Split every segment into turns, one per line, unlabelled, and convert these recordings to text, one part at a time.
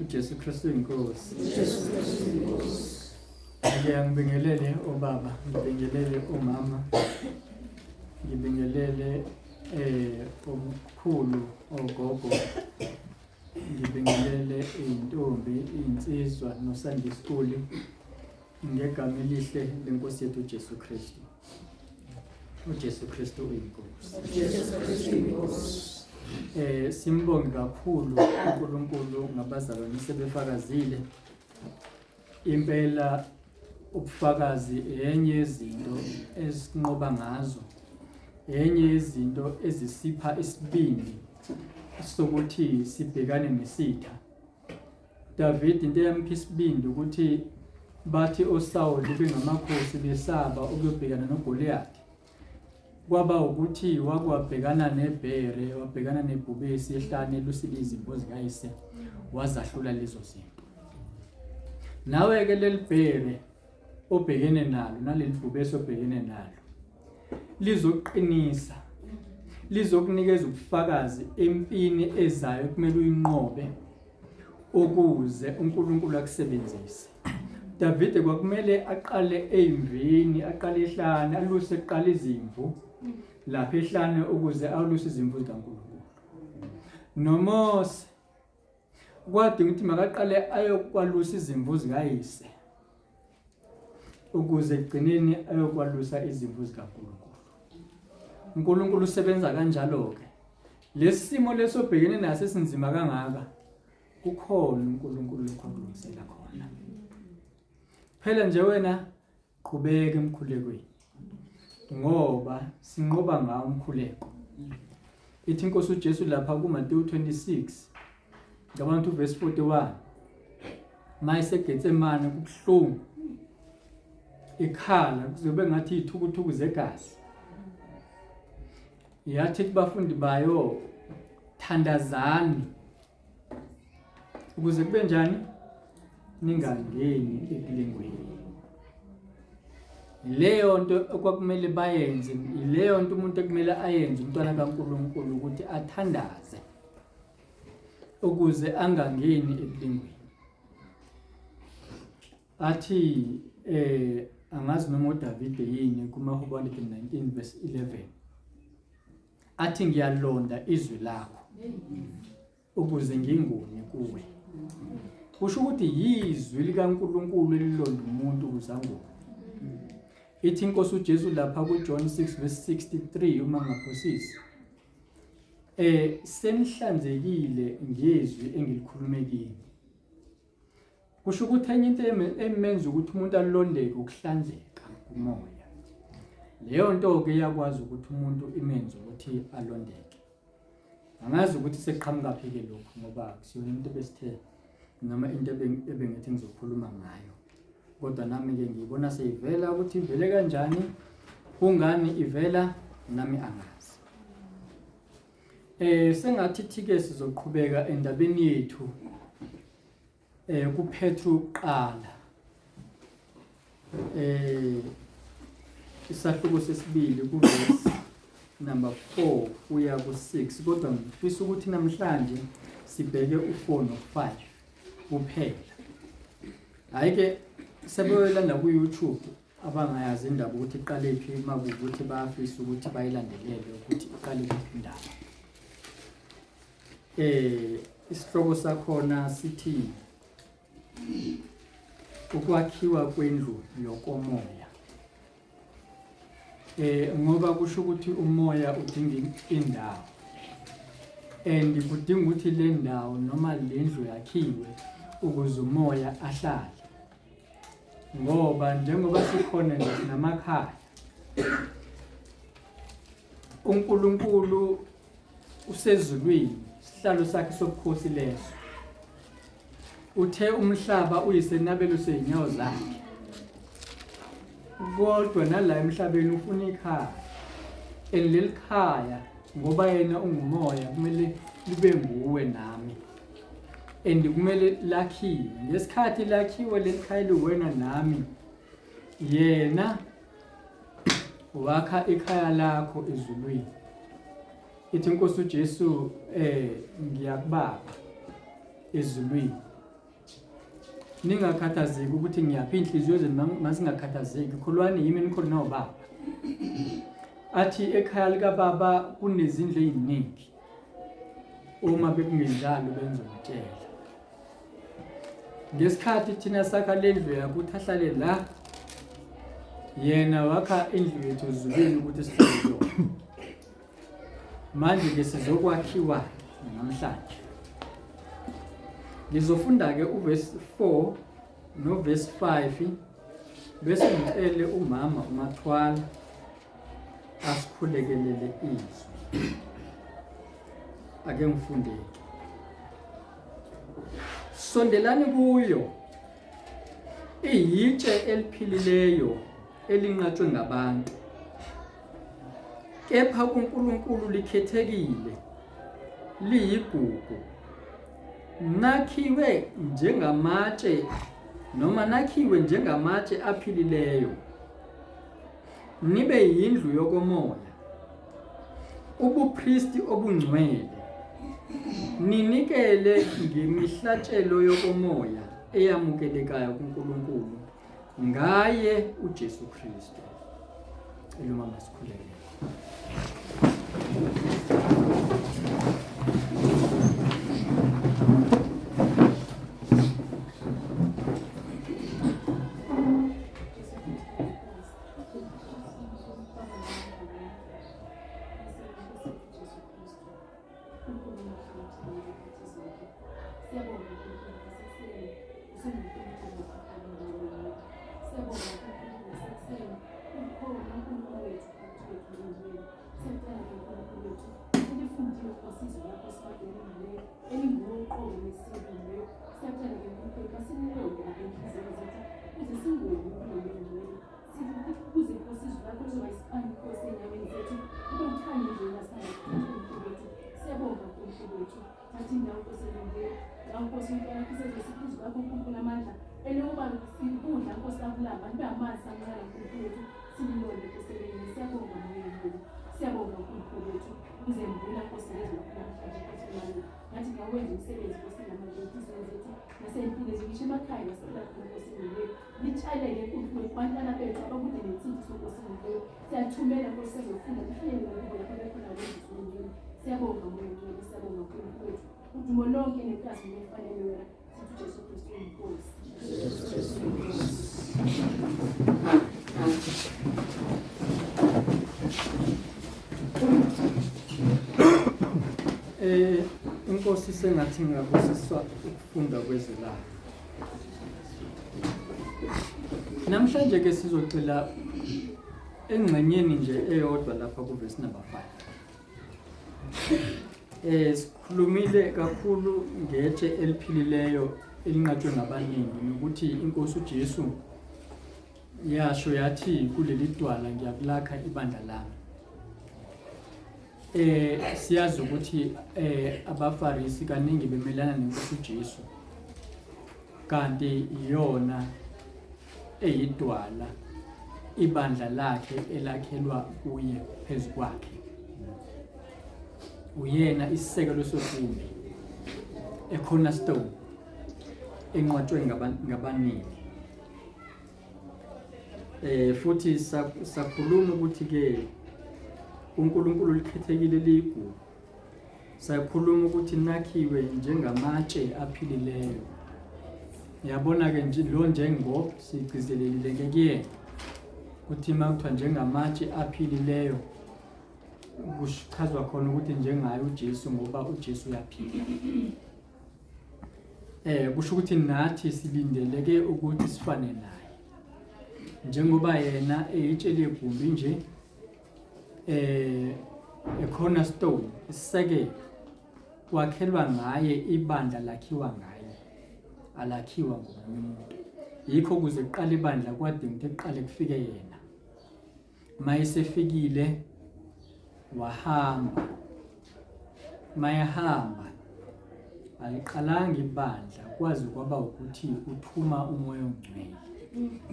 uJesu Kristu inkosi. uJesu Kristu inkosi. Ngiyangibingelele obaba, ngibingelele omama. Ngibingelele omkhulu ogogo. Ngibingelele intombi, insizwa noSunday school ngegama elihle lenkosi yethu uJesu Kristu. uJesu Kristu uyinkosi.
uJesu Kristu uyinkosi.
Simbonge kakhulu uNkulunkulu ngabazalwane sebefakazile. Impela ubufakazi enye yezinto esinqoba ngazo. Enye yezinto ezisipha isibindi sokuthi sibhekane nesitha. David into eyamipha isibindi ukuthi bathi oSawuli bengamakhosi besaba ukuyobhekana noGoliyathi. Kwaba ukuthi wakwabhekana nebhere, wabhekana nebhubesi ehlane elusile izimvu zikayise, wazahlula lezo zinto. Nawe-ke leli bhere obhekene nalo naleli bhubesi obhekene nalo lizoqinisa, lizokunikeza ubufakazi empini ezayo kumele uyinqobe ukuze uNkulunkulu akusebenzise. Davide kwakumele aqale eyimvini, aqale ehlane, aluse kuqala izimvu lapha ehlane ukuze aluse izimvu zikaNkulunkulu. NoMose kwadinga ukuthi makaqale ayokwalusa izimvu zikayise ukuze ekugcineni ayokwalusa izimvu zikaNkulunkulu. uNkulunkulu usebenza kanjalo-ke. Lesi simo leso obhekene naso esinzima kangaka kukhona uNkulunkulu lokho akulungisela khona. Phela nje wena qhubeka emkhulekweni ngoba sinqoba ngawo umkhuleko. Ithi inkosi uJesu lapha kuMateyu 26 ngicabanga ukuthi uverse 41 mayiseGetsemane kubuhlungu ikhala kuzobe ngathi ithukuthuku zegazi yathi kubafundi bayo thandazani ukuze kube njani ningangeni ekulingweni leyo nto okwakumele bayenze leyo nto umuntu ekumele ayenze umntwana kaNkulunkulu ukuthi athandaze ukuze angangeni ekulingweni. Athi angazi noma uDavide yini kumaHubo 119 verse 11. Athi ngiyalonda izwi lakho ukuze ngingoni kuwe. Kusho ukuthi yizwi likaNkulunkulu elilonda umuntu ukuze angoni. Ithi inkosi uJesu lapha kuJohn 6 verse 63 uma ngaphosisi. Senihlanzekile ngezwi engilikhulume kini. Kusho ukuthi enye into emenza ukuthi umuntu alondeke ukuhlanzeka kumoya. Leyo nto-ke iyakwazi ukuthi umuntu imenze ukuthi alondeke. Angazi ukuthi sekuqhamukaphi-ke lokhu ngoba kusiyona into ebesithe noma into ebengithi ngizokhuluma ngayo. Kodwa nami-ke ngiyibona seyivela ukuthi ivele kanjani, kungani ivela, nami angazi. Sengathi thi-ke sizoqhubeka endabeni yethu kuPetru kuqala. Isahluko sesibili kuverse number 4 kuya ku-6, kodwa ngifisa ukuthi namhlanje sibheke u-4 no-5 kuphela. Hhayi-ke sebeyolanda ku-YouTube abangayazi indaba ukuthi iqale phi, uma kuwukuthi bayafisa ukuthi bayilandelele ukuthi iqale kuphi indaba. Isihloko sakhona sithi ukwakhiwa kwendlu yokomoya. Ngoba kusho ukuthi umoya udinga indawo. And kudinga ukuthi le ndawo noma le ndlu yakhiwe ukuze umoya ahlale. Ngoba njengoba sikhona nje sinamakhaya, uNkulunkulu usezulwini, isihlalo sakhe sobukhosi leso. Uthe umhlaba uyisenabelo sezinyawo zakhe, kodwa nala emhlabeni ufuna ikhaya, and leli khaya ngoba yena ungumoya kumele libe nguwe nami, and kumele lakhiwe. Ngesikhathi lakhiwe leli khaya liwena nami, yena wakha ikhaya lakho ezulwini. Ithi inkosi uJesu ngiyakubaba ezulwini, ningakhathazeki ukuthi ngiyaphi, inhliziyo zenu mazingakhathazeki, kholwani yimi nikhona nobaba. Athi ekhaya likababa kunezindlu eziningi, uma bekungenjalo benzomtshela. Ngesikhathi thina sakha le ndlu yakuthi ahlale la, yena wakha indlu yethu ezulwini ukuthi sihlale kuyona. Manje-ke sizokwakhiwa namhlanje. Ngizofunda-ke uvesi 4 novesi 5 bese ngicele umama uMathwala asikhulekelele izwi. Ake ngifundeke. Sondelani kuyo, iyitshe eliphilileyo elinqatshwe ngabantu, kepha kuNkulunkulu likhethekile, liyigugu. Nakhiwe njengamatshe noma nakhiwe njengamatshe aphilileyo, nibe yindlu yokomoya, ubupristi obungcwele, ninikele ngemihlatshelo yokomoya eyamukelekayo kuNkulunkulu ngaye uJesu Kristu. Cela umama sikhuleke.
Itshaleke Nkulunkulu kubantwana bethu abakude nensindiso Nkosi ngcwele. Siyathumela Nkosi sezofunda kufinyelele kubo lapho bekhona wenziso ngcwele. Siyabonga Moya Ngcwele, siyabonga Nkulunkulu wethu. Udumo lonke nenkazimulo efanele wena. Sithi uJesu Kristu uyiNkosi.
Jesu Kristu uyiNkosi.
Inkosi sengathi ingabusiswa ukufunda kwezwi layo. Namhlanje ke sizogxila engxenyeni nje eyodwa lapha kuvesi number 5. Sikhulumile kakhulu ngetshe eliphilileyo elinqatshwe ngabaningi nokuthi inkosi uJesu yasho yathi kuleli dwala ngiyakulakha ibandla lami. Siyazi ukuthi abaFarisi kaningi bemelana nenkosi uJesu, kanti iyona eyidwala ibandla lakhe elakhelwa kuye phezu kwakhe. Uyena isisekelo sogumbi, a cornerstone enqwatshwe ngabaningi. Futhi sakhuluma ukuthi ke uNkulunkulu likhethekile liyigugu. Sakhuluma ukuthi nakhiwe njengamatshe aphilileyo. Yabona ke nje lo njengo sigcizelelile ke kuyena ukuthi uma kuthiwa njengamatshe aphilileyo kuchazwa khona ukuthi njengaye uJesu, ngoba uJesu uyaphila. Kusho ukuthi nathi silindeleke ukuthi sifane naye, njengoba yena eyitshe legumbi nje, a cornerstone, isisekelo, kwakhelwa ngaye ibandla, lakhiwa ngaye, alakhiwa ngomunye umuntu. Yikho kuze kuqale ibandla kwadinga ukuthi kuqale kufike yena. Mayesefikile wahamba, mayehamba aliqalanga ibandla kwaze kwaba ukuthi uthuma uMoya oNgcwele.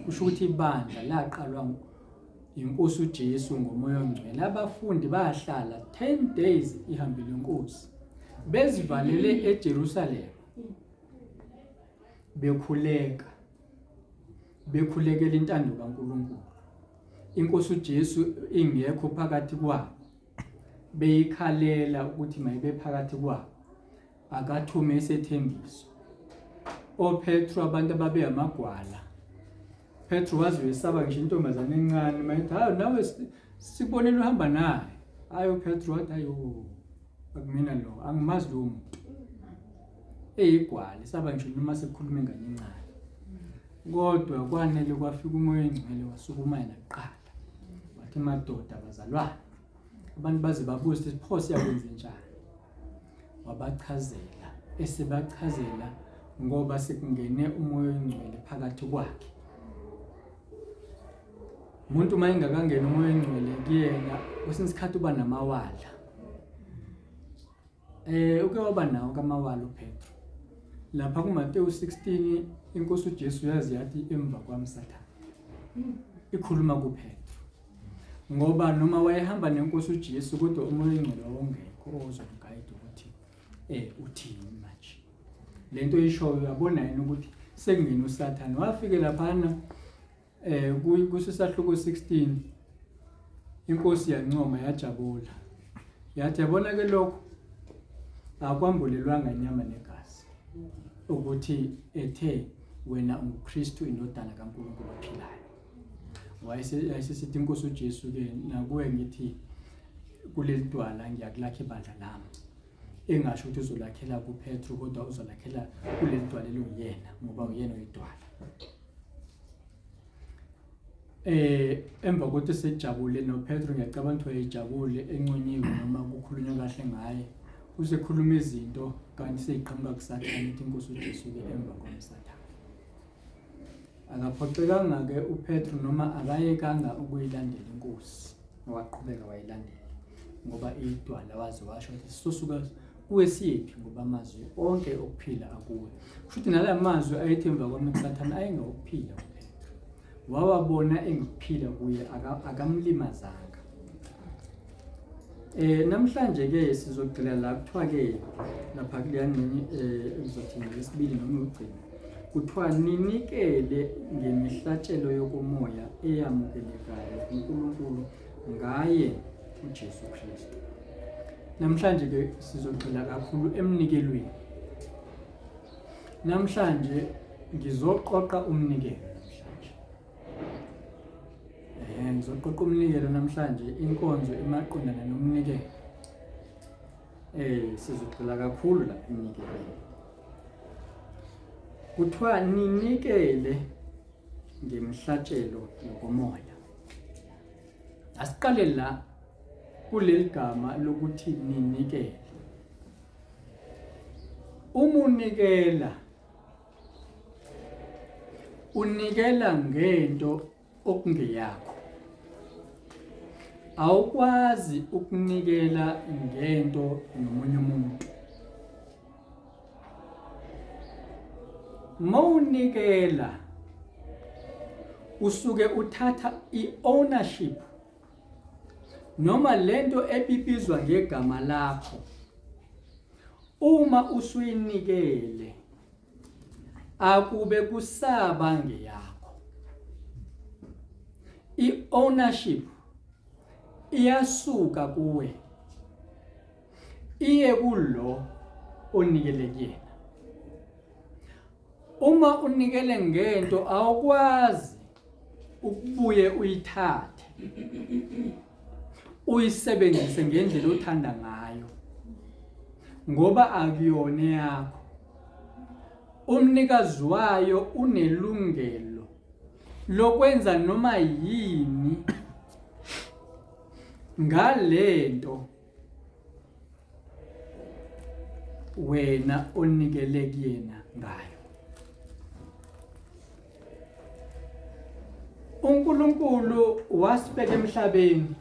Kusho ukuthi ibandla laqalwa inkosi uJesu ngoMoya oNgcwele. Abafundi bahlala 10 days ihambile inkosi, bezivalele eJerusalema bekhuleka, bekhulekela intando kaNkulunkulu. Inkosi uJesu ingekho phakathi kwabo, beyikhalela ukuthi mayibe phakathi kwabo, akathume isethembiso. OPetru, abantu ababe amagwala, Petru waze wesaba ngisho intombazane encane mayithi hayi nawe sikubonile uhamba naye. Hayi uPetru wathi hayi akumina lo, angimazi lowo muntu. Eyigwala isaba ngisho noma sekukhuluma ingane encane. Kodwa kwanele kwafika uMoya oNgcwele wasukuma yena kuqala. Wathi madoda bazalwane, abantu baze babuze ukuthi pho siyakwenza njani. Wabachazela, esebachazela ngoba sekungene uMoya oNgcwele phakathi kwakhe. Umuntu uma engakangeni uMoya oNgcwele kuyena, kwesinye isikhathi uba namawala. Uke waba nawo kamawala uPetru. Lapha kuMateyu 16 inkosi uJesu yazi yathi emva kwami Sathane. Ikhuluma kuPetru. Ngoba noma wayehamba nenkosi uJesu kodwa uMoya oNgcwele wawungekho ozomgayida ukuthi uthini manje. Lento oyishoyo uyabona yini ukuthi sekungena uSathane. Wafike laphana kusisahluko 16 inkosi yancoma yajabula. Yathi yabona ke lokho akwambulelwanga inyama negazi ukuthi ethe wena unguKristu indodana kaNkulunkulu ophilayo. Wayesesithi inkosi uJesu ke nakuwe ngithi kuleli dwala ngiyakulakha ibandla lami. Engasho ukuthi uzolakhela kuPetru kodwa uzolakhela kuleli dwala elinguyena ngoba uyena oyidwala. Emva kokuthi sejabule noPetru, ngiyacabanga ukuthi wayejabule enconyiwe noma kukhulunywa kahle ngaye. Usekhuluma izinto kanti seyiqhamuka kuSathane, ithi inkosi uJesu ke emva kwamSathane. Akaphoxekanga ke uPetru noma akayekanga ukuyilandela inkosi, waqhubeka wayilandela ngoba idwala waze washo ukuthi sizosuka kuwe siyephi ngoba amazwi onke okuphila akuwe. Kusho ukuthi nala mazwi ayethi emva kwami kuSathane ayengawokuphila kuPetru. Wawabona engukuphila kuye, akamlimazanga. Namhlanje ke sizogxila la kuthiwa ke lapha kuleya ngxenye ekuzothi ngesibili noma ukugcina. Kuthiwa ninikele ngemihlatshelo yokomoya eyamukelekayo kuNkulunkulu ngaye uJesu Kristu. Namhlanje ke sizogxila kakhulu emnikelweni. Namhlanje ngizoqoqa umnikelo namhlanje. Eh ngizoqoqa umnikelo namhlanje inkonzo emaqondana nomnikelo. Eh sizogxila kakhulu la emnikelweni. Kuthiwa ninikele ngemihlatshelo yokomoya. Asiqale la kuleli gama lokuthi ninikele. Uma unikela unikela ngento okungeyakho. Awukwazi ukunikela ngento nomunye umuntu. Mawunikela usuke uthatha i-ownership noma lento ebibizwa ngegama lakho uma usuyinikele akube kusaba ngeyakho i-ownership iyasuka kuwe iye kulo onikele kuyena uma unikele ngento awukwazi ukubuye uyithathe uyisebenzise ngendlela othanda ngayo ngoba akuyona yakho umnikazi wayo unelungelo lokwenza noma yini ngalento wena onikele kuyena ngayo uNkulunkulu wasibeka emhlabeni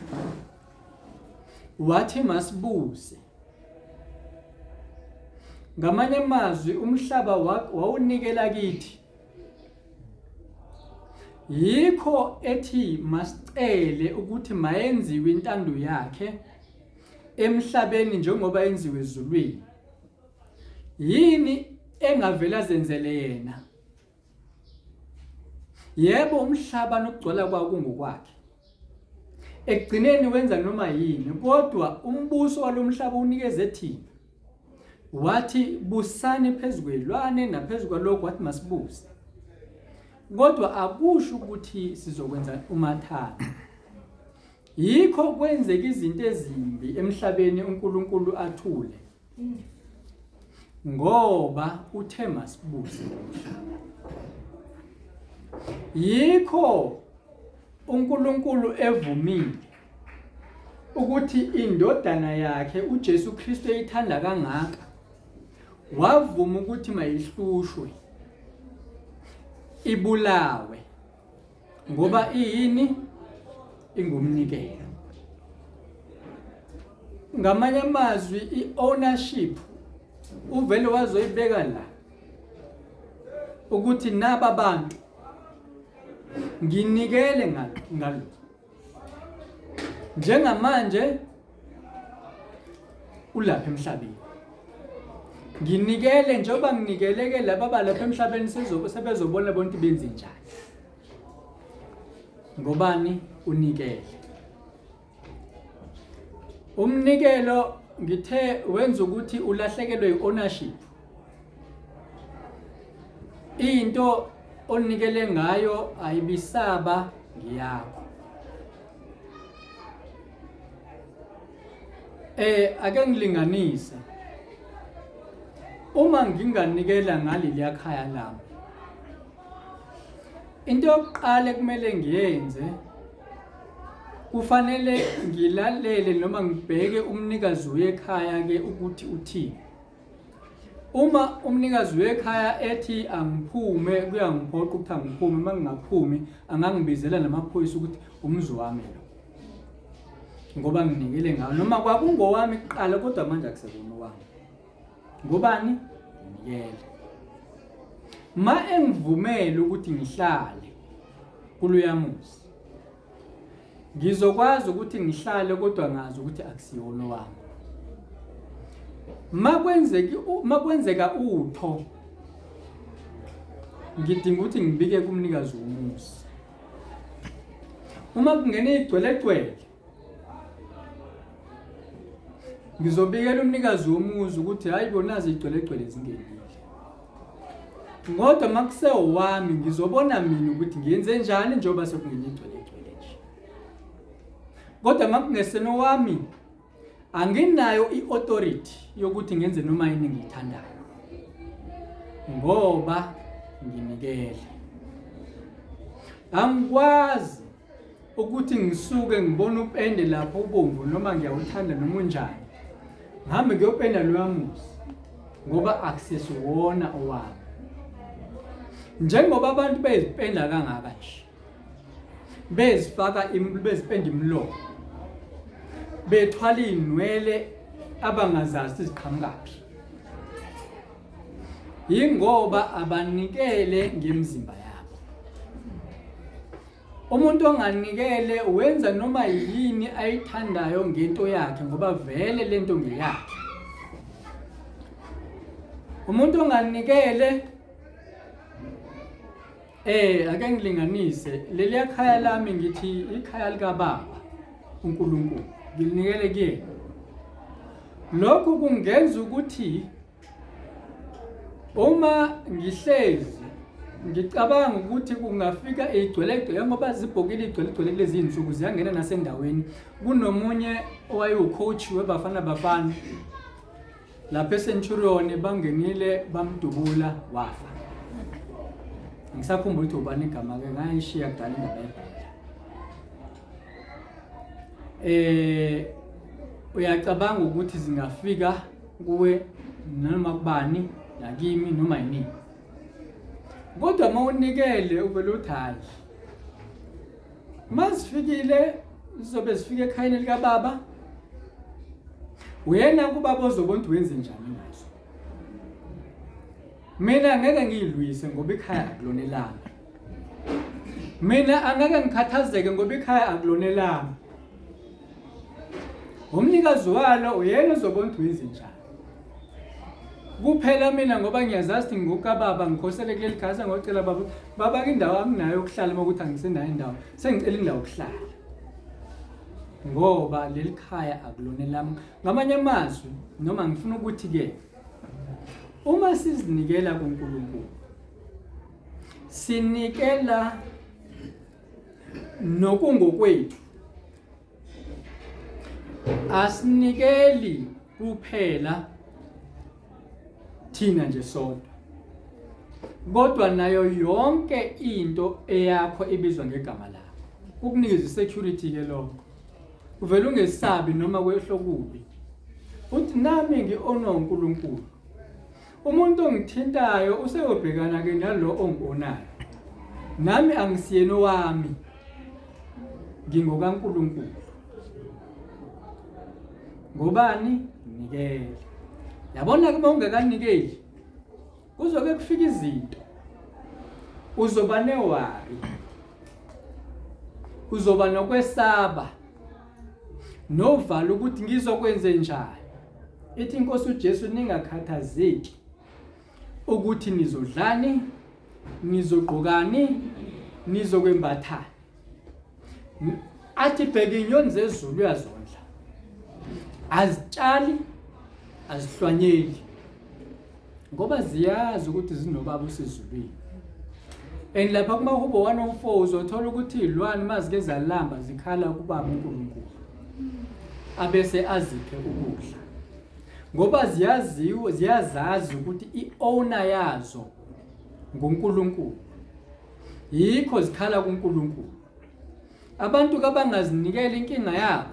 wathi masibuse ngamanye amazwi umhlaba wawunikela kithi yikho ethi masicele ukuthi mayenziwe intando yakhe emhlabeni njengoba yenziwe ezulwini yini engavela zenzele yena yebo umhlaba nokugcwala kwawo kungokwakhe ekugcineni wenza noma yini kodwa umbuso walomhlaba unikeze thina wathi busani phezu kwelwane naphezu kwalokho wathi masibuse kodwa akusho ukuthi sizokwenza umathanda yikho kwenzeka izinto ezimbi emhlabeni uNkulunkulu athule ngoba uthe masibuse umhlaba yikho uNkulunkulu evumile ukuthi indodana yakhe uJesu Kristu eyithanda kangaka wavuma ukuthi mayihlushwe ibulawe ngoba iyini ingumnikelo ngamanye amazwi i-ownership uvele wazoyibeka la ukuthi naba bantu nginikele ngalo njengamanje ulapha emhlabeni nginikele njengoba nginikeleke laba balapha emhlabeni sebezobona bonke benze njani ngobani unikele umnikelo ngithe wenza ukuthi ulahlekelwe i-ownership into onikele ngayo ayibisaba ngiyakho eh ake ngilinganise uma nginganikela ngaleliya khaya lami into yokuqala ekumele ngiyenze kufanele ngilalele noma ngibheke umnikazi wekhaya ke ukuthi uthini uma umnikazi wekhaya ethi angiphume kuyangiphoqa ukuthi angiphume uma ngingaphumi angangibizela namaphoyisa ukuthi umuzi wami lo ngoba nginikele ngawo noma kwakungowami kuqala kodwa manje akusekona owami ngobani nginikele ma engivumele ukuthi ngihlale kuloya muzi ngizokwazi ukuthi ngihlale kodwa ngazi ukuthi akusiyona wami makwenzeki makwenzeka utho Ngidinga ukuthi ngibike kumnikazi womuzi. Uma kungena igcwelegcwele ngizobikela umnikazi womuzi ukuthi hayi bo nazi igcwelegcwele zingenile. Kodwa makusewami ngizobona mina ukuthi ngiyenze njani njengoba sekungena igcwelegcwele nje. Kodwa makungesena owami anginayo i-authority yokuthi ngenze noma yini engiyithandayo ngoba nginikele. Angikwazi ukuthi ngisuke ngibone upende lapho ubomvu noma ngiyawuthanda noma unjani ngihambe ngiyopenda loya muzi ngoba akusesiwona owami. Njengoba abantu bezipenda kangaka nje bezifaka bezipenda imilomo bethwala iy'nwele abangazazi ukuthi ziqhamukaphi yingoba abanikele ngemizimba yabo. Umuntu onganikele wenza noma yini ayithandayo ngento yakhe ngoba vele lento ngeyakhe. Umuntu onganikele Eh ake ngilinganise leliya khaya lami ngithi ikhaya likababa uNkulunkulu ngilinikele kuyena. Lokhu kungenza ukuthi uma ngihlezi ngicabanga ukuthi kungafika igcwelegcwele ngoba zibhokile igcwelegcwele kulezi zinsuku ziyangena nasendaweni. Kunomunye owayewucoach weBafana Bafana lapha eCenturion bangenile bamdubula wafa. Ngisakhumbula ukuthi ubani igama ke ngayishiya kudala indaba yebhola. Eh uyacabanga ukuthi zingafika kuwe noma kubani nakimi noma yinini. Kodwa uma unikele uvele uthi hayi. Mazifikile zizobe zifika ekhayeni likababa. Uyena kubaba ozobona ukuthi wenze njani ngazo. Mina ngeke ngiyilwise ngoba ikhaya akulona elami. Mina angeke ngikhathazeke ngoba ikhaya akulona elami. Umnikazi walo uyena ozobona ukuthi wenze njani. Kuphela mina ngoba ngiyazazi ukuthi ngokababa ngikhosele kuleli khaya sengocela baba baba indawo anginayo yokuhlala uma ukuthi angisenayo indawo sengicela indawo yokuhlala ngoba leli khaya akulona elami. Ngamanye amazwi noma ngifuna ukuthi ke uma sizinikela kuNkulunkulu sinikela nokungokwethu asinikeli kuphela thina nje sodwa kodwa nayo yonke into eyakho ibizwa ngegama lakho kukunikeza isecurity ke lokho uvele ungesabi noma kwehlokubi uthi nami ngi-onwa uNkulunkulu Umuntu ongithintayo useyobhekana ke nalo ongibonayo. Nami angisiyena owami. NgingokaNkulunkulu. Ngobani? Nikele. Yabona ke uma ungakanikeli kuzoke kufika izinto. Uzoba newari. Uzoba nokwesaba. Novalo ukuthi ngizokwenze njani. Ithi inkosi uJesu ningakhathazeki ukuthi nizodlani, nizogqokani, nizokwembathani. Athi bheka inyoni zezulu uyazondla. Azitshali, azihlwanyeli. Ngoba ziyazi ukuthi zinobaba osezulwini. And lapha kumahubo 104 uzothola ukuthi izilwane mazike zalamba zikhala kubaba uNkulunkulu. Abese aziphe ukudla. Ngoba ziyaziwe ziyazazi ukuthi iowner yazo nguNkulunkulu. Yikho zikhala kuNkulunkulu. Abantu kabangazinikela inkinga yabo.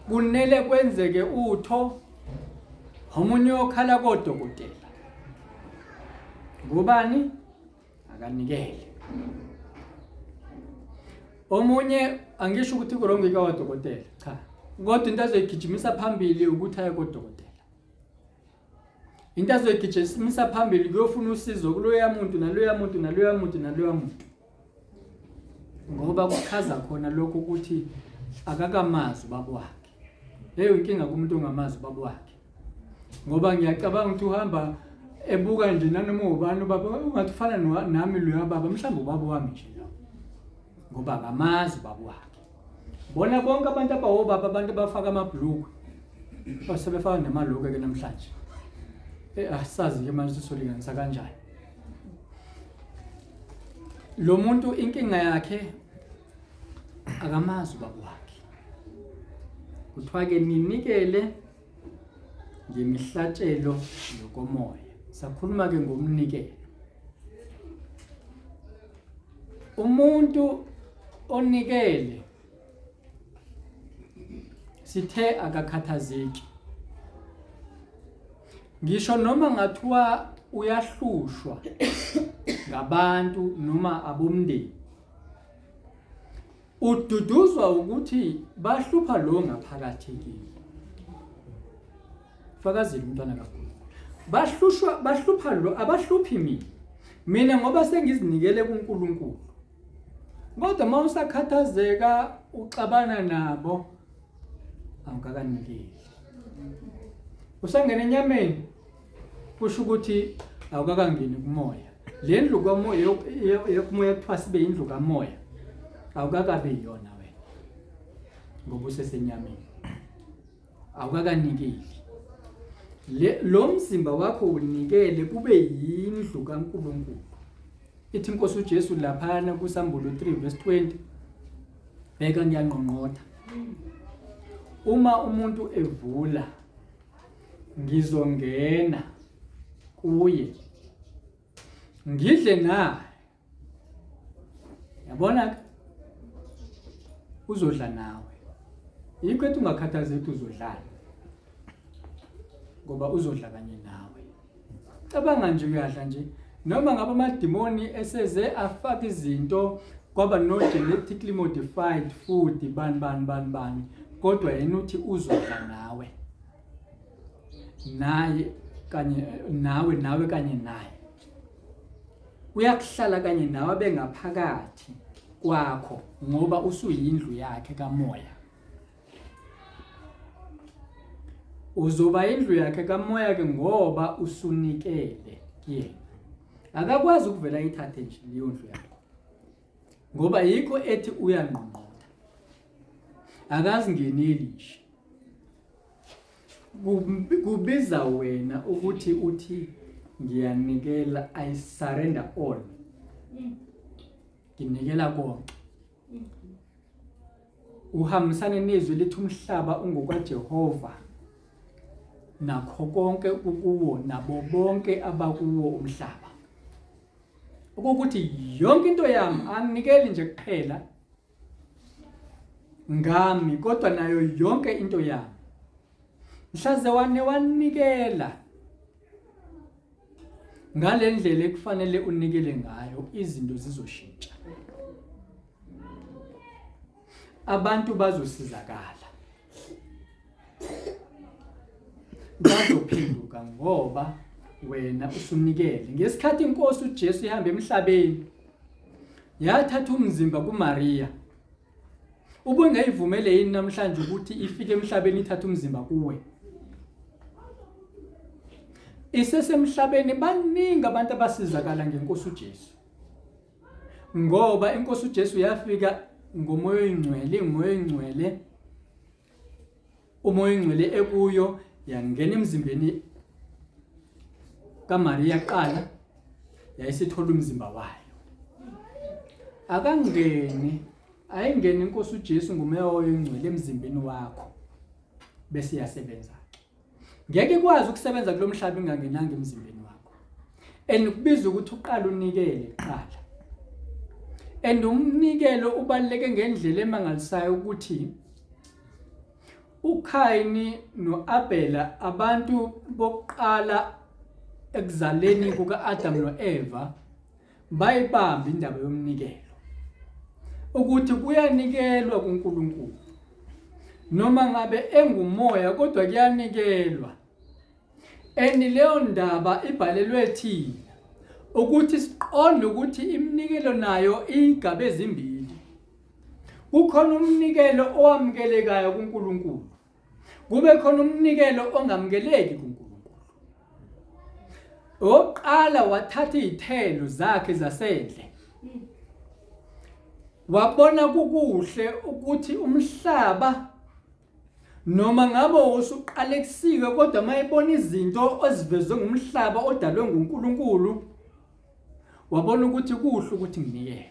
Kunele kwenzeke utho omunye okhala kodokotela. Ngobani? Akanikele. Omunye angisho ukuthi kurongo ikawadokotela, cha. Kodwa into azoyigijimisa phambili ukuthi aye kodokotela. Into azoyigijimisa phambili kuyofuna usizo kuloya muntu naloya muntu naloya muntu naloya muntu. Ngoba kuchaza khona lokho ukuthi akakamazi ubaba wakhe. Leyo inkinga kumuntu ongamazi ubaba wakhe. Ngoba ngiyacabanga ukuthi uhamba Ebuka nje nanoma ubani ubaba ungathi ufana nami loya baba, mhlawumbe ubaba wami nje lo. Ngoba akamazi ubaba wakhe. Bona bonke abantu abawobaba, abantu abafaka amabhlukwe. Basebefaka namalokwe ke namhlanje. Asazi ke manje sizolinganisa kanjani. Lo muntu inkinga yakhe akamazi ubaba wakhe. Kuthiwa ke ninikele ngemihlatshelo yokomoya. Sakhuluma ke ngomnikelo. Umuntu onikele sithe akakhathazeki. Ngisho noma ngathiwa uyahlushwa ngabantu noma abomndeni. Ududuzwa ukuthi bahlupha lo ngaphakathi kini. Fakazile umntwana kaNkulunkulu. Bahlushwa bahlupha lo abahluphi mina. Mina ngoba sengizinikele kuNkulunkulu. Kodwa uma usakhathazeka uxabana nabo awukakanikeli. Usangena enyameni kusho ukuthi awukakangeni kumoya. Le ndlu kamoya yokumoya kuthiwa sibe indlu kamoya awukakabi yona wena ngoba usesenyameni. Awukakanikeli. Le lo mzimba wakho unikele kube yindlu kaNkulunkulu. Ithi inkosi uJesu laphana kuSambulo 3 verse 20 bheka ngiyangqongqotha. Uma umuntu evula ngizongena kuye ngidle naye. Yabona ke uzodla nawe. Yikho ethi ungakhathazeki uzodlala ngoba uzodla kanye nawe. Cabanga nje uyadla nje noma ngabe amadimoni eseze afaka izinto kwaba no genetically modified food bani bani bani bani kodwa yena uthi uzodla nawe naye kanye nawe nawe kanye naye uyakuhlala kanye nawe bengaphakathi kwakho ngoba usuyindlu yakhe kamoya. Uzoba indlu yakhe kamoya ke ngoba usunikele kuyena. Akakwazi ukuvela ayithathe nje leyo ndlu yakho. Ngoba yikho ethi uyangqongqotha. Akazingeneli nje. Kubiza wena ukuthi uthi ngiyanikela, I surrender all. Nginikela konke. Uhambisane nezwi lithi umhlaba ungokaJehova nakho konke ukuwo nabo bonke abakuwo umhlaba. Ukuthi yonke into yami anginikeli nje kuphela ngami kodwa nayo yonke into yami. Mhlaze wane wanikela ngalendlela ekufanele unikele ngayo izinto zizoshintsha. Abantu bazosizakala. Bazophenduka ngoba wena usunikele. Ngesikhathi inkosi uJesu ihamba emhlabeni yathatha umzimba kuMaria. Ubungayivumele yini namhlanje ukuthi ifike emhlabeni ithathe umzimba kuwe? Isesemhlabeni baningi abantu abasizakala ngenkosi uJesu. Ngoba inkosi uJesu yafika ngomoya oyingcwele, ngomoya oyingcwele umoya oyingcwele ekuyo yangena emzimbeni kaMaria qala yayisithola umzimba wayo. Akangeni ayingeni inkosi uJesu ngomoya oyingcwele emzimbeni wakho bese iyasebenza ke. Ngeke ikwazi ukusebenza kulomhlaba ingangenanga emzimbeni wakho. And kubiza ukuthi uqale unikele kuqala. And umnikelo ubaluleke ngendlela emangalisayo ukuthi uKhayini noAbela abantu bokuqala ekuzaleni kuka-Adam noEva bayibamba indaba yomnikelo ukuthi kuyanikelwa kuNkulunkulu noma ngabe engumoya kodwa kuyanikelwa and leyo ndaba ibhalelwe thina ukuthi siqonde ukuthi iminikelo nayo iyigaba ezimbili. Kukhona umnikelo owamukelekayo kuNkulunkulu, kube khona umnikelo ongamukeleki kuNkulunkulu. Oqala wathatha izithelo zakhe zasendle. Wabona kukuhle ukuthi umhlaba noma ngabe usuqalekisiwe kodwa mayebona izinto ezivezwe ngumhlaba odalwe nguNkulunkulu wabona ukuthi kuhle ukuthi nginikele.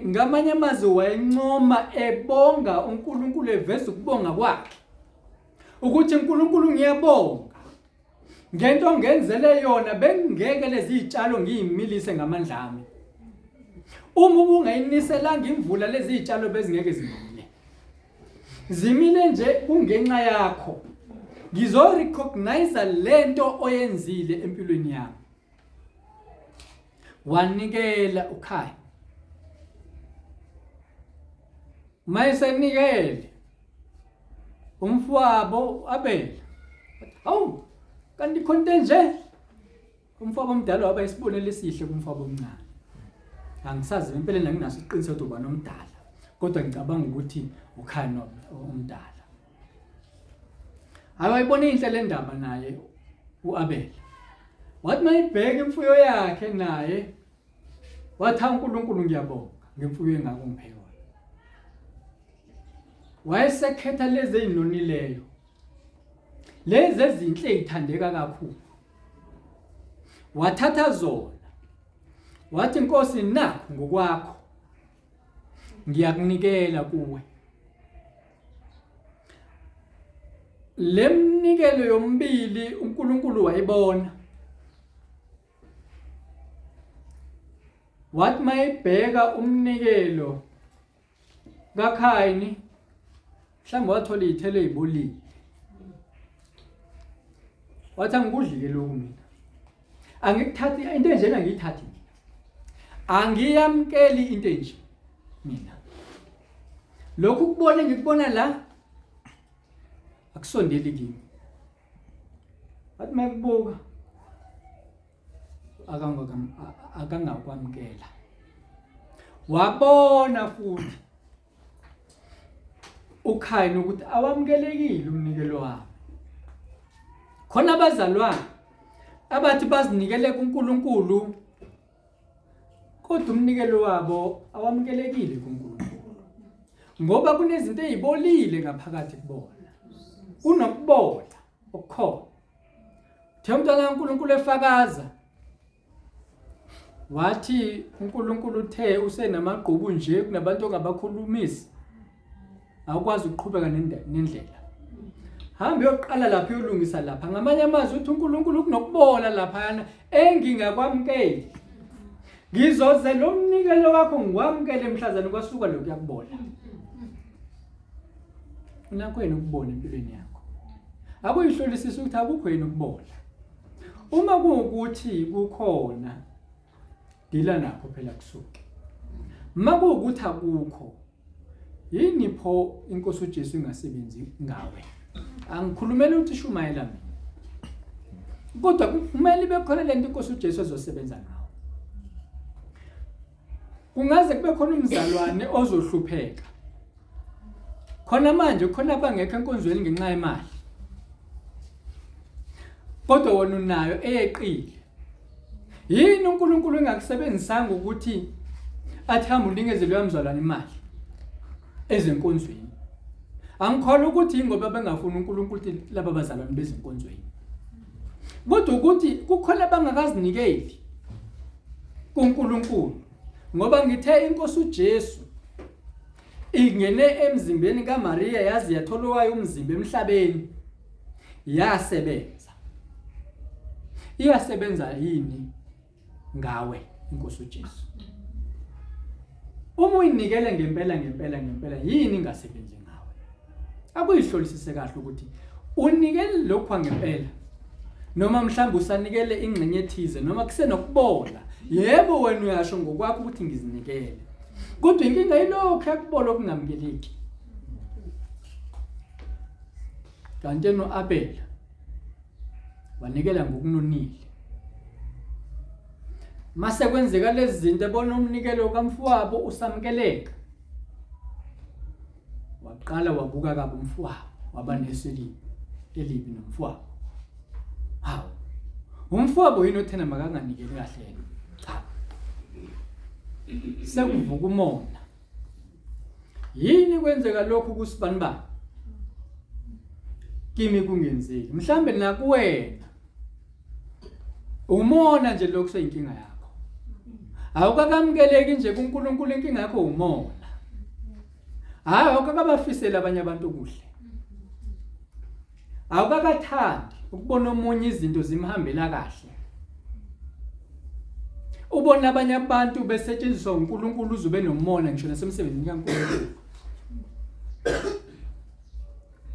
Ngamanye amazwi wayencoma ebonga uNkulunkulu eveza ukubonga kwakhe ukuthi uNkulunkulu ngiyabonga ngento ongenzele yona bengingeke lezi zitshalo ngiyimilise ngamandla ami uma ubungayiniselanga imvula lezi zitshalo bezingeke zimile zimile nje kungenxa yakho ngizo recognize lento oyenzile empilweni yami wanikela ukhaya mayesenikele umfowabo Abela hawu kanti khona nje umfowabo omdala waba isibonelo esihle kumfowabo omncane angisazi empeleni anginaso isiqiniseko ukuthi ubani omdala kodwa ngicabanga ukuthi ukhaya omdala Hayi wayibona inhle le ndaba naye uAbela. Wathi mayibheka imfuyo yakhe naye wathi uNkulunkulu ngiyabonga ngemfuyo engaka ungiphe yona. Wayesekhetha lezi ezinonileyo. Lezi ezinhle ezithandeka kakhulu. Wathatha zona. Wathi Nkosi nakho ngokwakho. Ngiyakunikela kuwe. Le mnikelo yombili uNkulunkulu wayibona. Wathi mayebheka umnikelo kaKhayini mhlawumbe wathola iy'thelo ey'bolile. Wathi angikudli-ke lokhu mina. Angikuthathi into enjena angiyithathi mina. Angiyamkeli into enje mina. Lokhu kubona engikubona la akusondeli kimi. Wathi makubuka akangakwamukela. Wabona futhi uKhayini ukuthi awamukelekile umnikelo wabo. Khona abazalwane abathi bazinikele kuNkulunkulu kodwa umnikelo wabo awamukelekile kuNkulunkulu ngoba kunezinto ezibolile ngaphakathi kubona kunokubola okukhona the umntwana kaNkulunkulu efakaza Wathi uNkulunkulu uthe usenamagqubu nje kunabantu ongabakhulumisi. Awukwazi ukuqhubeka nendlela. Hamba uyoqala lapha uyolungisa lapha. Ngamanye amazwi uthi uNkulunkulu kunokubola laphayana engingakwamukeli. Ngizoze lo mnikelo wakho ngiwamukele mhlazane kwasuka lokhu yakubola. Unakho yini ukubona empilweni yakho? Akuyihlolisisa ukuthi akukho yini ukubola. Uma kuwukuthi kukhona dila nakho phela kusuke. Uma kuwukuthi akukho yini pho inkosi uJesu ingasebenzi ngawe? Angikhulumeli ukuthi shumayela mina. Kodwa kumele ibe khona lento inkosi uJesu ezosebenza ngawo. Kungaze kube khona umzalwane ozohlupheka. Khona manje khona abangekho enkonzweni ngenxa yemali. Kodwa wena unayo eyeqile. Yini uNkulunkulu engakusebenzisanga ukuthi athi hamba unikeze loya mzalwane imali ezenkonzweni? Angikholwa ukuthi ingoba bengafuni uNkulunkulu ukuthi laba bazalwane bezenkonzweni. Kodwa ukuthi kukhona abangakazinikeli kuNkulunkulu ngoba ngithe inkosi uJesu ingene emzimbeni kaMaria yazi yathola owayo umzimba emhlabeni yasebenza iyasebenza yini ngawe inkosi uJesu uma uyinikele ngempela ngempela ngempela yini ingasebenzi ngawe akuyihlolisise kahle ukuthi unikele lokhu ngempela noma mhlawumbe usanikele ingxenye ethize noma kusenokubola yebo wena uyasho ngokwakho ukuthi ngizinikele kodwa inkinga yilokhu yakubola okungamukeleki kanti no-Abela wanikela ngokunonile mase kwenzeka lezi zinto ebona umnikelo kamfowabo usamkeleka waqala wabuka kabi umfowabo waba neso elibi elibi nomfowabo hawu Umfowabo yini othena makanganikeli kahle yena? Cha. Sekuvuka umona. Yini kwenzeka lokhu kusibani bani? Kimi kungenzeki. Mhlambe nakuwena. Umona nje lokhu seyinkinga yakho. Awukakamukeleki nje kuNkulunkulu inkinga yakho umona. Hayi awukakabafiseli abanye abantu kuhle. Awukakathandi ukubona omunye izinto zimhambela kahle. Ubona abanye abantu besetshenziswa uNkulunkulu uzobe nomona ngisho nasemsebenzini kaNkulunkulu.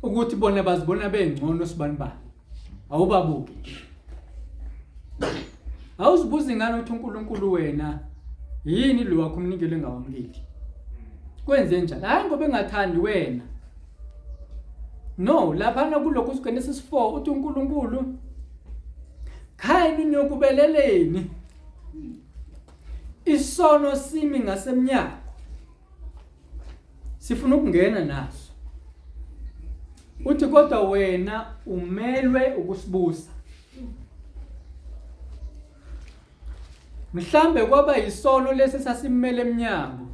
Ukuthi bona bazibona bengcono sibani bani. Awubabuki nje. Awuzibuzi ngani ukuthi uNkulunkulu wena yini lo wakho umnikelo engawamukeli? Kwenze njani? Hayi ngoba engathandi wena. No, laphana kulokhu Genesis 4 uthi uNkulunkulu Khayini niyokubeleleni isono simi ngasemnyango sifuna ukungena naso uthi kodwa wena umelwe ukusibusa mhlambe kwaba yisono lesi sasimele emnyango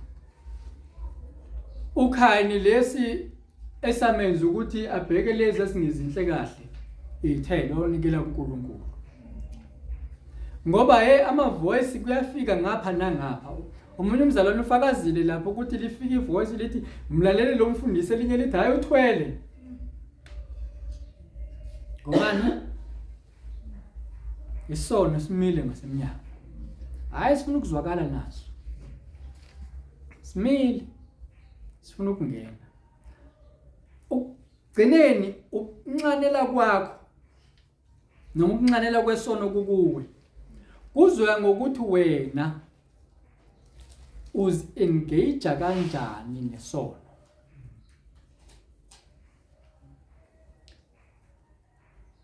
ukhayini lesi esamenza ukuthi abheke lezi esingezinhle kahle iy'thelo onikela kuNkulunkulu ngoba hey ama voice kuyafika ngapha nangapha omunye umzalwane ufakazile lapho ukuthi lifika ivoice lithi mlalele lo mfundisi elinye lithi hayi uthwele ngobani isono simile ngasemnyango hayi sifuna ukuzwakala naso simile sifuna ukungena ukugcineni ukunxanela kwakho noma ukunxanela kwesono kukuwe kuzoya ngokuthi wena uzi-engage kanjani nesono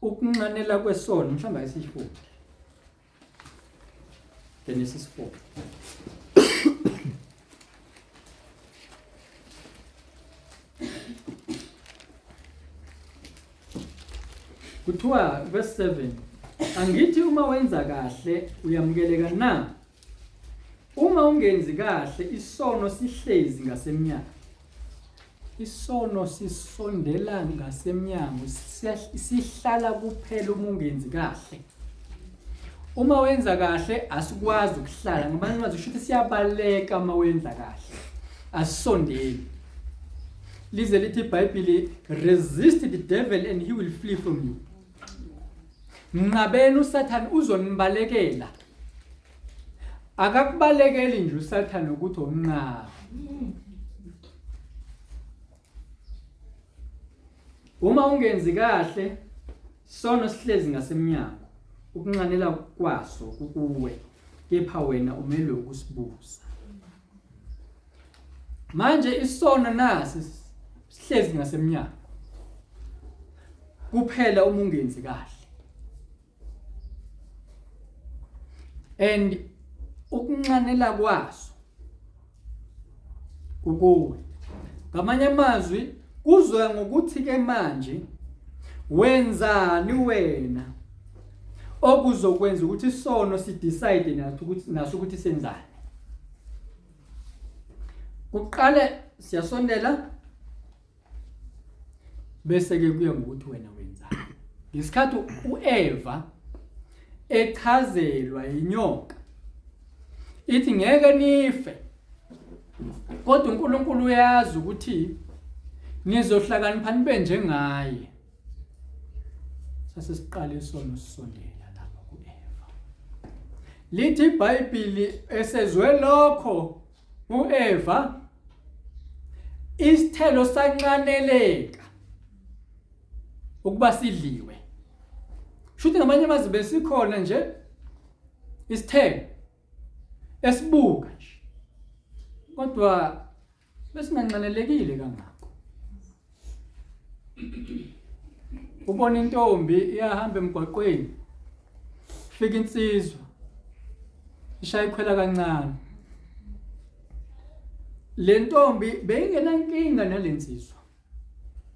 Ukunxanela kwesono mhlawumbe ayisifunde. Genesis 4. Kuthiwa verse 7 angithi uma wenza kahle uyamukeleka na? Uma ungenzi kahle isono sihlezi ngasemnyango. Isono sisondela ngasemnyango sihlala kuphela uma ungenzi kahle. Uma wenza kahle asikwazi ukuhlala ngoba nxa zisho ukuthi siyabaleka uma wenza kahle. Asisondeli. Lize lithi iBhayibheli resist the devil and he will flee from you. Nqabeni uSathane uzonibalekela. Akakubalekeli nje uSathane ukuthi umnqabe. Uma ungenzi kahle sono sihlezi ngasemnyango ukunxanela kwaso kukuwe kepha wena umelwe ukusibusa. Manje isono nasi sihlezi ngasemnyango. Kuphela uma ungenzi kahle. And ukunxanela kwaso kukuwe. Ngamanye amazwi kuzoya ngokuthi ke manje wenzani wena okuzokwenza ukuthi isono si decide nathi ukuthi naso ukuthi senzani. Kuqale siyasondela bese ke kuya ngokuthi wena wenzani. Ngesikhathi uEva echazelwa inyoka ithi ngeke nife kodwa uNkulunkulu uyazi ukuthi nizohlakanipha nibe njengaye sase siqale isono sisondela lapha kuEva lithi iBhayibheli esezwe lokho uEva isithelo sanxaneleka ukuba sidliwe shuthi ngamanye amazwi besikhona nje isithelo esibuka nje kodwa besinganxanelekile kangako ubona intombi iyahamba emgwaqweni fika insizwa ishaya ikhwela kancane le ntombi beyingenankinga nalensizwa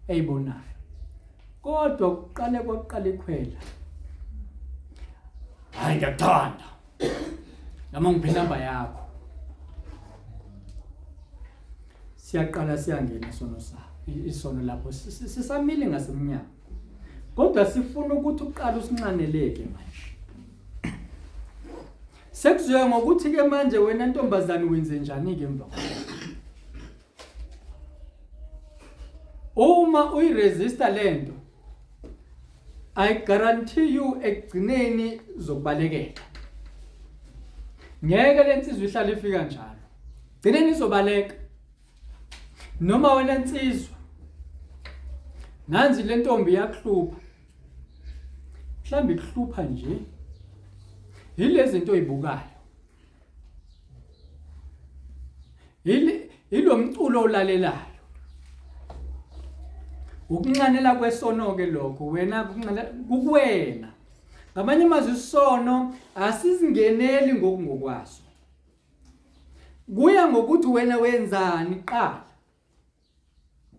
eyibonayo kodwa kuqale kwaqala ikhwela Hayi ngiyakuthanda. Noma ngiphe inamba yakho. Siyaqala siyangena isono sa isono lapho sisamile ngasemnyango. Kodwa sifuna ukuthi uqale usinxaneleke manje. Sekuzoya ngokuthi ke manje wena ntombazane wenze njani ke emva Uma uyiresista lento I guarantee you ekugcineni zokubalekela. Ngeke lensizwa ihlale ifika njalo. Gcineni izobaleka. Noma wena nsizwa nanzi lentombi iyakuhlupha. Mhlawumbe ikuhlupha nje. Yilezi zinto oyibukayo. Yilo mculo olalelayo. Ukunxanela kwesono ke lokho wena kunxanela kukuwena. Ngamanye amazwi isono asizingeneli ngokungokwaso. Kuya ngokuthi wena wenzani kuqala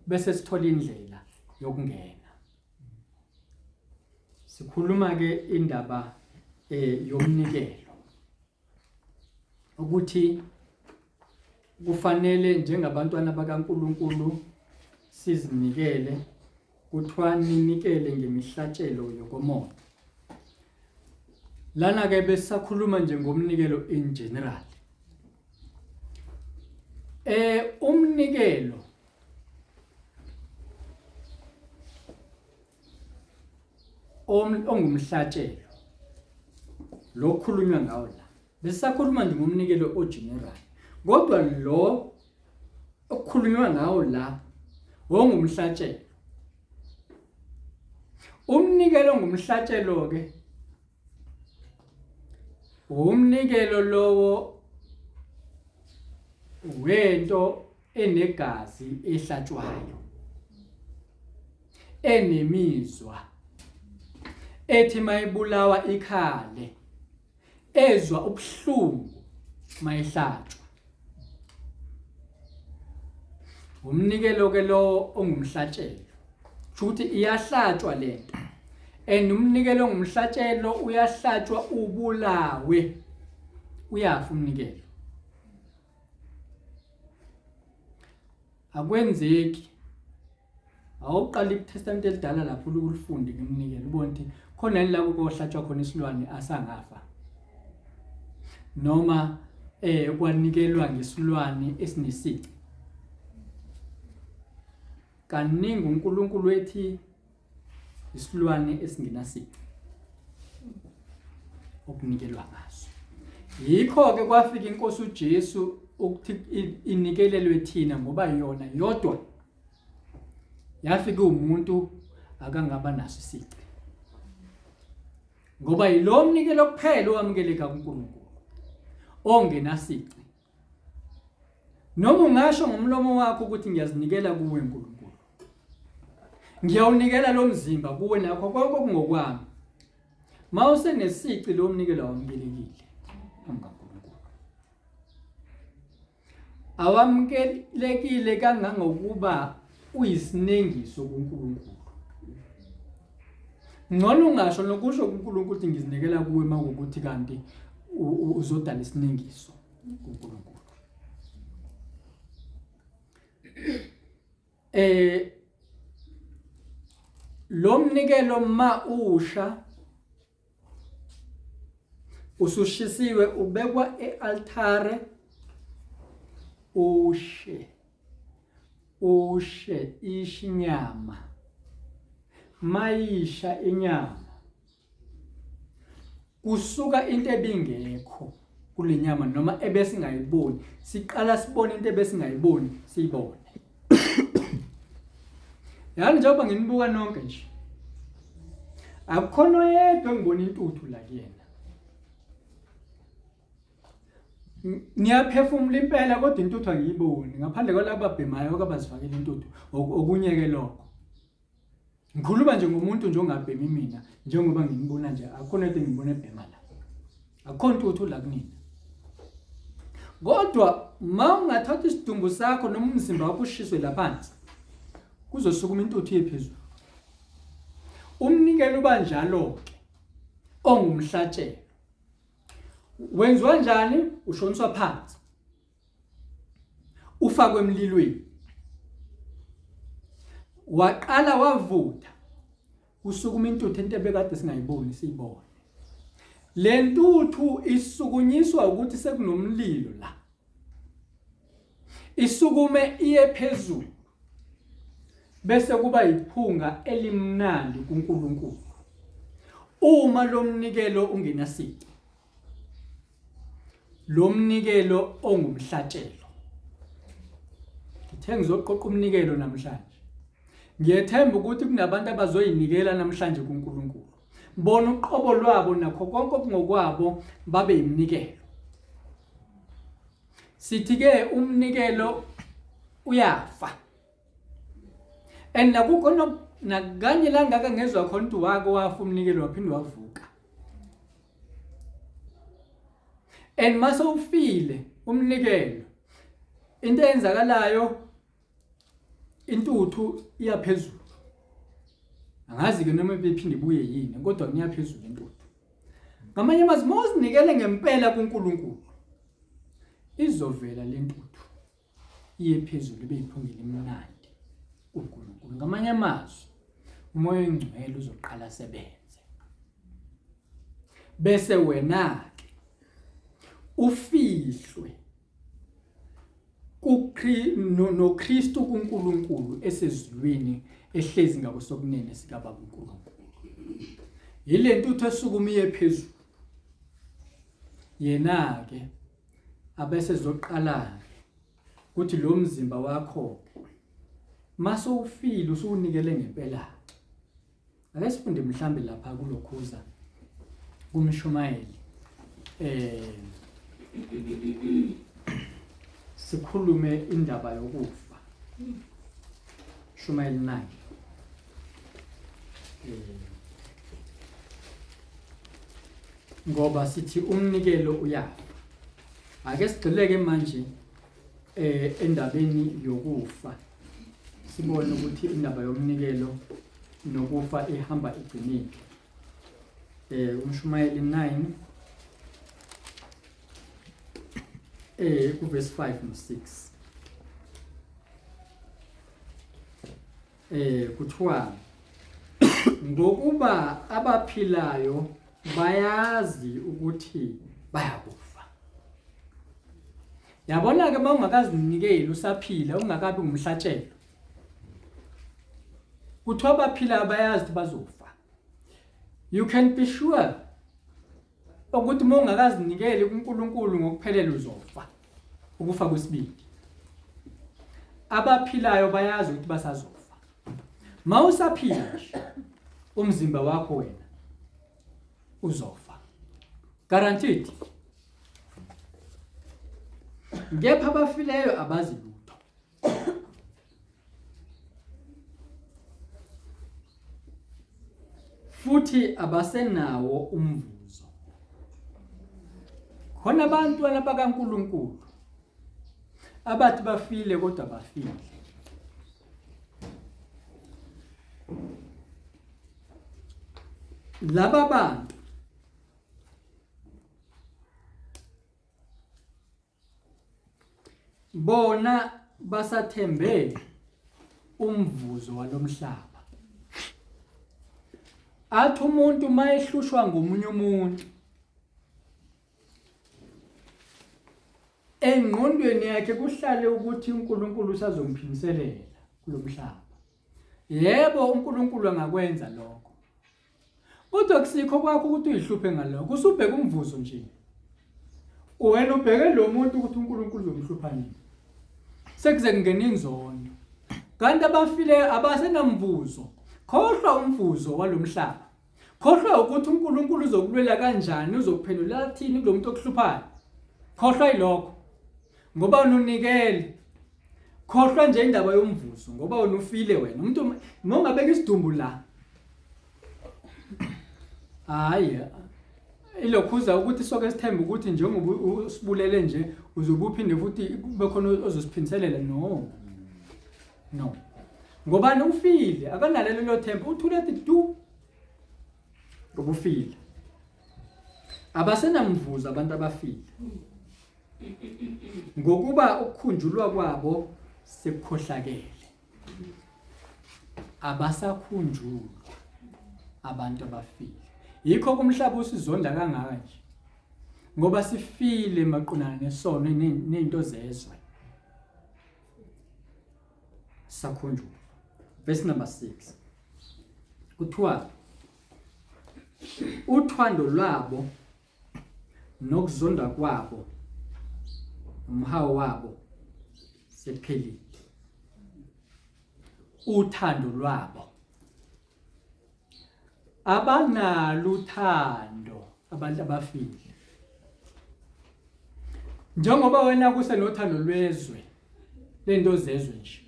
bese sithola indlela yokungena. Sikhuluma ke indaba eh yomnikelo ukuthi kufanele njengabantwana bakaNkuluNkulu sizinikele kuthiwa ninikele ngemihlatshelo yokomoya. Lana ke besakhuluma nje ngomnikelo in general. Eh umnikelo ongumhlatshelo lo khulunywa ngawo la. Besisakhuluma nje ngomnikelo ogeneral. Kodwa lo okukhulunywa ngawo la wongumhlatshelo. Umnikelo ngumhlatshelo ke umnikelo lowo wento enegazi ehlatshwayo enemizwa ethi mayibulawa ikhale ezwa ubuhlungu mayihlatshwa umnikelo ke lo ongumhlatshelo ukuthi iyahlatshwa lento and umnikelo ongumhlatshelo uyahlatshwa ubulawe uyafa umnikelo akwenzeki Awuqala iTestament elidala lapho ulifunde ngimnikele ubone ukuthi khona yini la kohlatshwa khona isilwane asangafa. Noma eh kwanikelwa ngesilwane esinesici. Kaningi uNkulunkulu ethi isilwane esingenasici okunikelwa ngaso. Yikho ke kwafika inkosi uJesu ukuthi inikelelwe thina ngoba yona yodwa Yafika umuntu akangaba naso isici. Ngoba yilo mnikelo kuphela owamukeleka kuNkulunkulu. Ongenasici. Noma ungasho ngomlomo wakho ukuthi ngiyazinikela kuwe uNkulunkulu. Ngiyawunikela lo mzimba kuwe nakho konke okungokwami. Mawusenesici lo mnikelo awamukelekile phambi kaNkulunkulu. Awamukelekile kangangokuba uyisinengiso kuNkulunkulu. Ngcono ungasho nokusho kuNkulunkulu ukuthi ngizinikela kuwe makuwukuthi kanti uzodala isinengiso kuNkulunkulu. Eh lo mnikelo ma usha usushisiwe ubekwa e-altare ushe ushe ishinyama mayisha inyama kusuka into ebingekho kulenyama noma ebesingayiboni siqala sibone into ebesingayiboni siyibone Yani njengoba nginibuka nonke nje. Akukhona oyedwa engibona intuthu la kuyena. Ngiyaphefumula impela kodwa intuthu angiyiboni ngaphandle kwalabo ababhemayo okabazifakela intuthu okunye ke lokho. Ngikhuluma nje ngomuntu nje ongabhemi mina njengoba nginibona nje akukhona into engibona ebhema la. Akukho ntuthu la kunina. Kodwa ma ungathatha isidumbu sakho noma umzimba wakho ushiswe la phansi kuzosukuma intuthu iye phezulu. Umnikelo uba njalo-ke ongumhlatshelo. Wenziwa njani? Ushoniswa phansi. Ufakwe emlilweni. Waqala wavutha. Kusukuma intuthu into ebekade singayiboni siyibone. Le ntuthu isukunyiswa ukuthi sekunomlilo la. Isukume iye phezulu. Bese kuba yiphunga elimnandi kuNkulunkulu. Uma lo mnikelo ungenasici. Lo mnikelo ongumhlatshelo. Ngithe ngizoqoqa umnikelo namhlanje. Ngiyethemba ukuthi kunabantu abazoyinikela namhlanje kuNkulunkulu. Bona uqobo lwabo nakho konke okungokwabo babe yiminikelo. Sithi ke umnikelo uyafa. And nakukho nakanye la ngake ngezwa khona ukuthi wake wafa umnikelo waphinde wavuka. And mase ufile umnikelo into eyenzakalayo intuthu iyaphezulu. Angazi ke noma iphinde ibuye yini kodwa kuyaphezulu intuthu. Ngamanye amazwi uma uzinikele ngempela kuNkulunkulu izovela lentuthu iye phezulu ibe yiphunga elimnandi kuNkulunkulu. Ngamanye amazwi umoya oyingcwele uzoqala sebenze. Bese wena ke ufihlwe noKristu kuNkulunkulu esezulwini ehlezi ngakwesokunene sikaBaba uNkulunkulu. Yile ntuthu esukuma iye phezulu. Yena-ke abese zoqala-ke ukuthi lo mzimba wakho mase ufile usuwunikele ngempela-ke. Ake sifunde mhlambe lapha kulokhuza kumshumayeli eh sikhulume indaba yokufa. Shumayeli 9. Eh ngoba sithi umnikelo uyafa. Ake sigxileke manje eh endabeni yokufa. Sibone ukuthi indaba yomnikelo nokufa ihamba igcinile. Eh umshumayeli 9 eh kuverse 5 no 6. Eh kuthiwa ngokuba abaphilayo bayazi ukuthi bayakufa. Yabona ke mawungakazinikeli usaphila ungakabi ngumhlatshelo. Kuthiwa abaphilayo bayazi ukuthi bazofa. You can be sure ukuthi uma ungakazinikeli kuNkulunkulu ngokuphelele uzofa. Ukufa kwesibili. Abaphilayo bayazi ukuthi basazofa. Mawusaphila nje umzimba wakho wena uzofa. Guaranteed. Kepha abafileyo abazi lutho. Futhi abasenawo umvuzo. Khona abantwana bakaNkulunkulu abathi bafile kodwa bafile. Laba bantu bona basathembe umvuzo walomhlaba. Athi umuntu mayehlushwa ngomunye umuntu engqondweni yakhe kuhlale ukuthi uNkulunkulu usazomphindiselela kulomhlaba. Yebo, uNkulunkulu angakwenza lokho. Kodwa kusikho kwakho ukuthi uyihluphe ngalokho, usubheka umvuzo nje. Wena ubheke lo muntu ukuthi uNkulunkulu uzomhlupha nini. Sekuze kungena inzondo. Kanti abafile abasenamvuzo. Khohlwa umvuzo walomhlaba. Khohlwa ukuthi uNkulunkulu uzokulwela kanjani, uzokuphendula athini kulo muntu okuhluphayo. Khohlwa yilokho. Ngoba ununikele. Khohlwa nje indaba yomvuzo ngoba wena ufile wena. Umuntu uma ungabeka isidumbu la. Hayi ilokhuza ukuthi soke sithembe ukuthi njengoba usibulele nje uzobe uphinde futhi kube khona ozosiphindiselela no. No. Ngobani ufile akanalo lelo themba uthule athi du. Ngoba ufile. Abasenamvuzo abantu abafile. Ngokuba ukukhunjulwa kwabo sekukhohlakele. Abasakhunjulwa abantu abafile. Yikho kumhlaba usizonda kangaka nje. Ngoba sifile maqondana nesono nezinto zezwe. Sakhunjulwa. Verse number 6. Kuthiwa uthwando lwabo nokuzonda kwabo umhawu wabo sekuphelile. Uthando lwabo abanalo uthando abantu abafile. Njengoba wena kusenothando lwezwe lento zezwe nje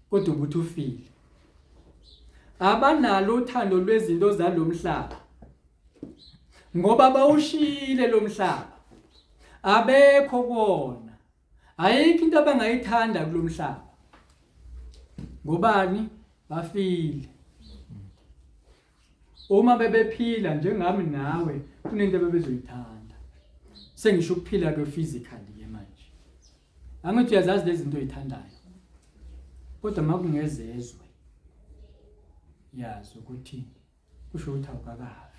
kodwa ubuthi ufile. Abanalo uthando lwezinto zalomhlaba ngoba bawushiyile lomhlaba. Abekho kuwona. Ayikho into abangayithanda kulomhlaba. Ngobani? Bafile. Uma bebephila njengami nawe kunento abebezoyithanda. Sengisho ukuphila ke physically ke manje. Angithi uyazazi lezi zinto oyithandayo. Kodwa makungezezwe yazi ukuthi kusho ukuthi awukakafi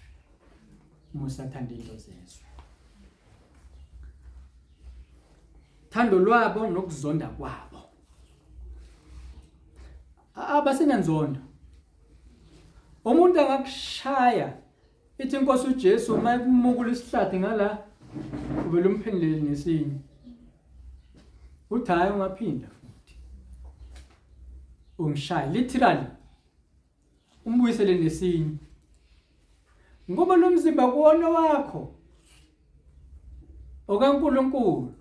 uma usathanda into zezwe. Thando lwabo nokuzonda kwabo. Abasenanzondo. Umuntu angakushaya ithi inkosi uJesu uma ekumukula isihlathi ngala uvele umphendulele nesinye. Uthi hayi ungaphinda futhi. Ungishaya literally umbuyisele nesinye. Ngoba lo mzimba kuwona wakho okaNkulunkulu.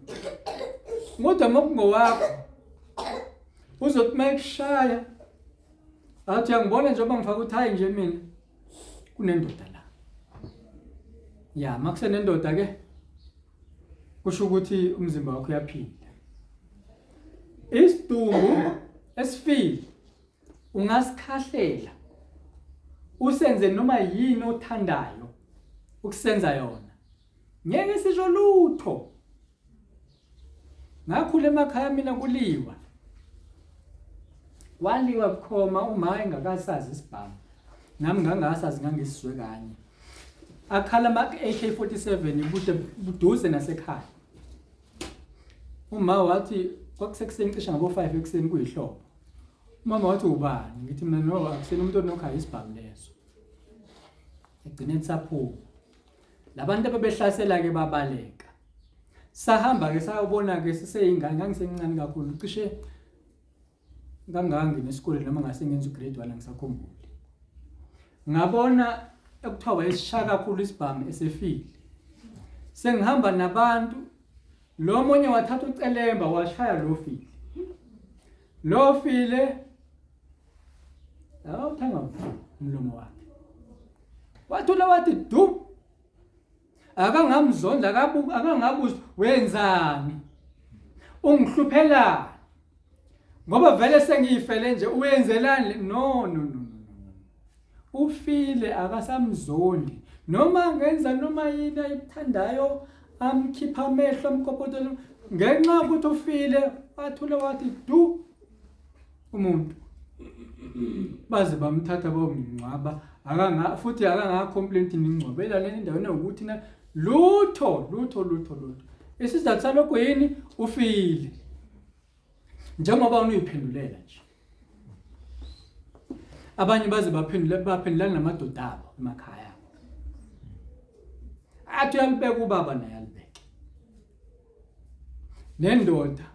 Kodwa makungowakho uzothi mayekushaya athi uyangibona njengoba ngifaka uthayi nje mina kunendoda la. Ya makusenendoda ke kusho ukuthi umzimba wakho uyaphila. Isidumbu esifile ungasikhahlela usenze noma yini othandayo ukusenza yona ngeke sisho lutho ngakhula emakhaya mina kuliwa kwaliwa bukhoma uma engakasazi isibhamu nami ngangasazi ngangisizwe kanye akhala ama AK47 bude buduze nasekhaya uma wathi kwakusekuseni cishe ngabo 5 ekuseni kuyihlobo Umama wathi ubani? Ngithi mina no akusena umuntu onokhaya isibhamu leso. Egcineni saphuma. Labantu ababehlasela ke babaleka. Sahamba ke sayobona ke siseyingane ngangisemncane kakhulu cishe ngangangena esikoleni noma ngase ngenza ugrade 1 angisakhumbuli. Ngabona ekuthiwa wayesishaya kakhulu isibhamu esefile. Sengihamba nabantu lo munye wathatha ucelemba washaya lo file. Lo file awuthanga umlomo wakhe. Wathula wathi du. Akangamzonda akabuka akangabuza wenzani? Ungihluphelani? Ngoba vele sengiyifele nje uyenzelani? No no no. Ufile akasamzondi. Noma angenza noma yini ayithandayo amkhipha amehlo amkopotela ngenxa yokuthi ufile wathula wathi du umuntu baze bamthatha bomngcwaba akanga futhi akanga complaint ningcwabela lena endaweni ukuthi na lutho lutho lutho lutho isizathu salokho yini ufile njengoba unuyiphendulela nje abanye baze baphendule baphendulana namadoda abo emakhaya athi uyalibeka ubaba naye alibeke nendoda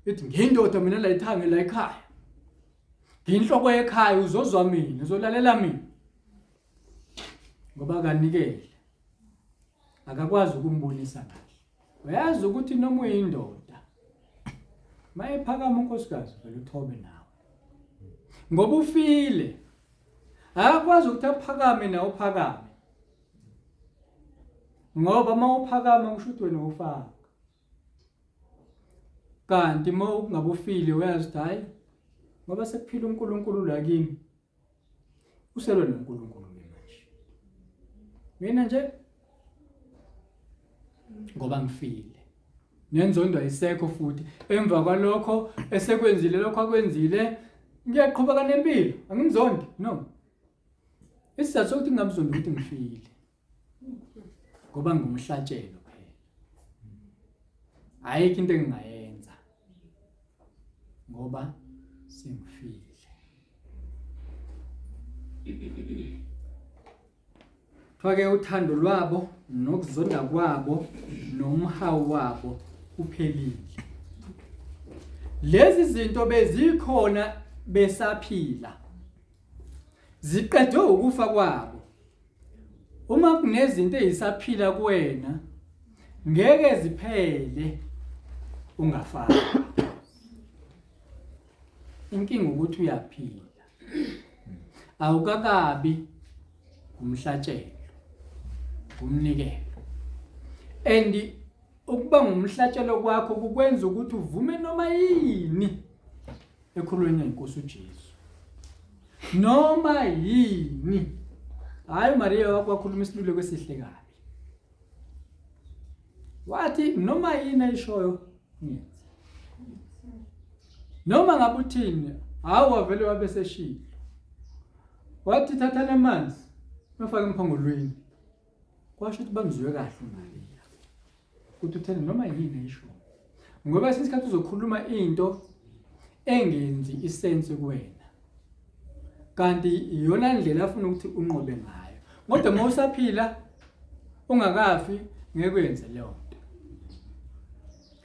ithi ngiyindoda mina la ithange la ekhaya ngiyinhloko yekhaya uzozwa mina uzolalela mina ngoba akanikele akakwazi ukumbonisa kahle Uyazi ukuthi noma uyindoda mayephakama unkosikazi vele uthobe nawe. Ngoba ufile. Akakwazi ukuthi aphakame nawe uphakame. Ngoba uma uphakama kusho ukuthi wena ufaka. Kanti uma ungabe ufile uyazi ukuthi hayi ngoba sekuphila uNkulunkulu la kimi. Uselwe noNkulunkulu ke manje. Mina nje Ngoba ngifile. Nenzondo ayisekho futhi. Emva kwalokho esekwenzile lokho akwenzile ngiyaqhubeka nempilo, angimzondi. No. Isizathu sokuthi ngingamzondi ukuthi ngifile. Ngoba ngumhlatshelo phela. Ayikho into engingayenza. Ngoba sengifile. Kuthiwa-ke uthando lwabo nokuzonda kwabo nomhawu wabo kuphelile. Lezi zinto bezikhona besaphila. Ziqedwe ukufa kwabo. Uma kunezinto ezisaphila kuwena ngeke ziphele ungafaki. Inkinga ukuthi uyaphila. Awukakabi umhlatshelo. Umnikelo. And ukuba ngumhlatshelo kwakho kukwenza ukuthi uvume noma yini ekhulweni inkosi uJesu. Noma yini. Hayi uMaria wakhuluma isiluleko esihle kabi. Wathi noma yini ayishoyo ngiyenze. Noma ngabe uthini, hawu wavele wabe seshilo. Wathi thathani amanzi bafake emphongolweni. Kwasho ukuthi bamzwe kahle uMaria. Ukuthi utheni noma yini ayishoyo. Ngoba isikhathi uzokhuluma into engenzi isense kuwena. Kanti iyona ndlela afuna ukuthi unqobe ngayo. Kodwa uma usaphila ungakafi ngeke uyenze leyo nto.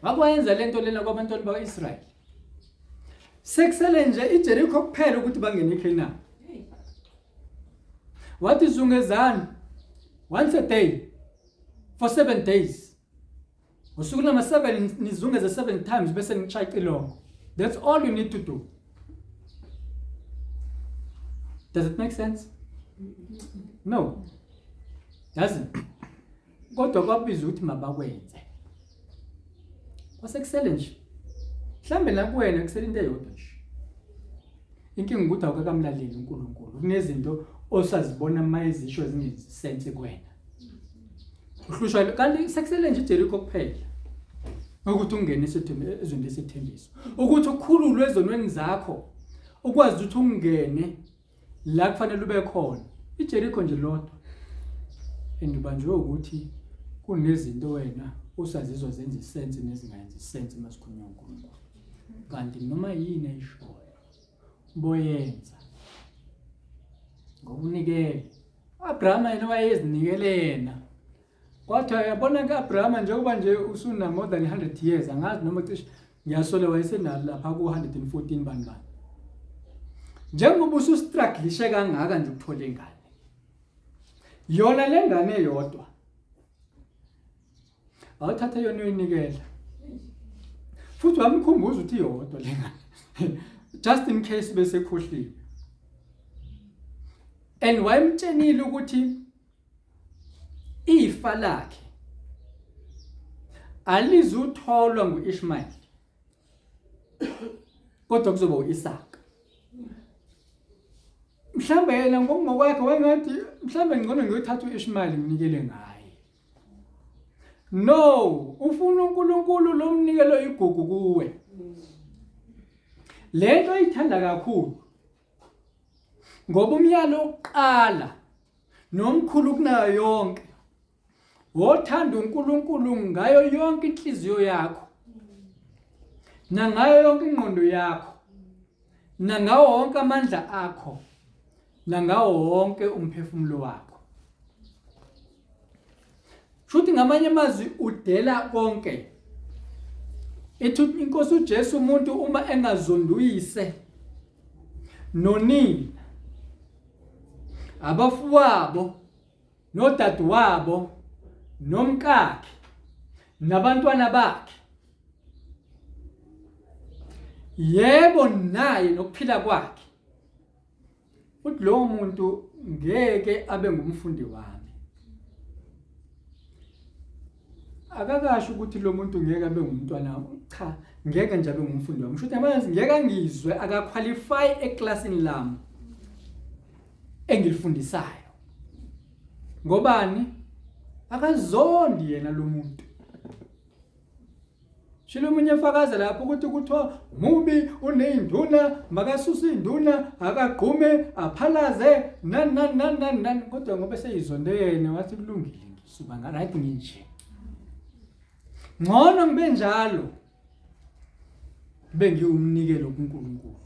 Wakwayenza lento lena kwabantwana bakwa-Israyeli. Sekusele nje iJeriko kuphela ukuthi bangene eCanaan. Wathi zungezani once a day for 7 days. Usuku number 7 nizungeze 7 times bese nishaya icilongo. That's all you need to do. Does it make sense? No. Doesn't. Kodwa kwabiza ukuthi mabakwenze. Kwasekusele nje. Mhlambe la kuwena kusele into eyodwa nje. Inkinga ukuthi awukakamlaleli uNkulunkulu. Kunezinto osazibona mayizisho zingenzi sense kuwena. Uhlushwa kanti sekusele nje iJeriko kuphela. Ukuthi ungene ezweni lesethembiso. Ukuthi ukhululwe ezonweni zakho. Ukwazi ukuthi ungene la kufanele ube khona. IJeriko nje lodwa. And ubanjwe ukuthi kunezinto wena usazizwa zenza isense nezingayenzi isense masikhulunywa uNkulunkulu. Kanti noma yini ayishoyo boyenza ngokunikela. Abraham yena wayezinikele yena. Kwathiwa yabona ke Abraham njengoba nje usuna more than 100 years angazi noma cishe ngiyasola wayesenalo lapha ku 114 bani bani. Njengoba usustrugglishe kangaka nje ukuthola ingane. Yona lengane eyodwa awuthatha yona uyinikela. Futhi wamkhumbuza ukuthi iyodwa lengane. Just in case bese khohliwe. And wayemtshenile ukuthi ifa lakhe alizutholwa nguIshmael kodwa kuzoba uIsaka. Mhlambe yena ngokungokwakhe wayengathi mhlambe ngcono ngiyothatha uIshmael nginikele ngaye. No, ufuna uNkulunkulu lo mnikelo igugu kuwe. Lento oyithanda kakhulu ngoba umyalo wokuqala nomkhulu kunayo yonke wothanda uNkulunkulu ngayo yonke inhliziyo yakho nangayo yonke ingqondo yakho nangawo wonke amandla akho nangawo wonke umphefumulo wakho. Shuthi ngamanye amazwi udela konke. Ithi inkosi uJesu umuntu uma engazondi uyise nonina abafuwabo nodadewabo nomkakhe nabantwana bakhe yebo naye nokuphila kwakhe Futhi lowo muntu ngeke abe ngumfundi wami. Akakasho ukuthi lo muntu ngeke abe ngumntwana wami. Cha, ngeke nje abe ngumfundi wami. Shuthi manje ngeke angizwe akaqualify eklasini lami engilifundisayo. Ngobani? Akazondi yena lo muntu. Shilo omunye efakaza lapho ukuthi kuthiwa mubi uneyinduna makasuse induna akagqume aphalaze nani nani nani nani nani kodwa ngoba seyizonde yena wathi kulungile ngisuka ngaright nginje. Ngcono ngibe njalo bengiwumnikelo kuNkulunkulu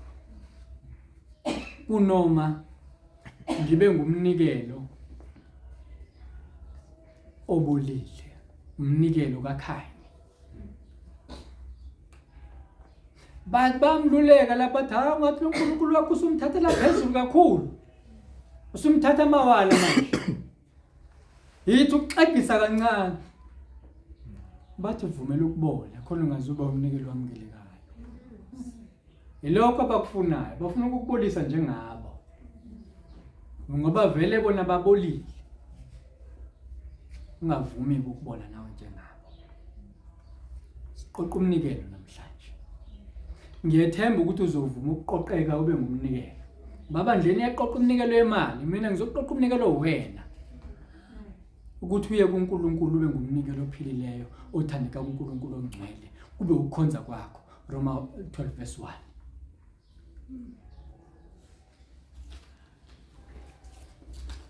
kunoma ngibe ngumnikelo obolile umnikelo kaKhayini bamluleka lapha athi hawu ngathi lo nkulunkulu wakho usumthathela phezulu kakhulu usumthatha amawala manje yithi ukuxegisa kancane bathi vumela ukubola khona ungazuba umnikelo wamukelekayo Yilokho abakufunayo, bafuna ukukubolisa njengabo. Ngoba vele bona babolile. Ungavumi ukubola nawe njengabo. Siqoqa umnikelo namhlanje. Ngiyethemba ukuthi uzovuma ukuqoqeka ube ngumnikelo. Baba ndleni iyaqoqa umnikelo wemali, mina ngizoqoqa umnikelo wena. Ukuthi uye kuNkulunkulu ube ngumnikelo ophilileyo, othandeka kuNkulunkulu ongcwele, kube ukukhonza kwakho. Roma 12 verse 1.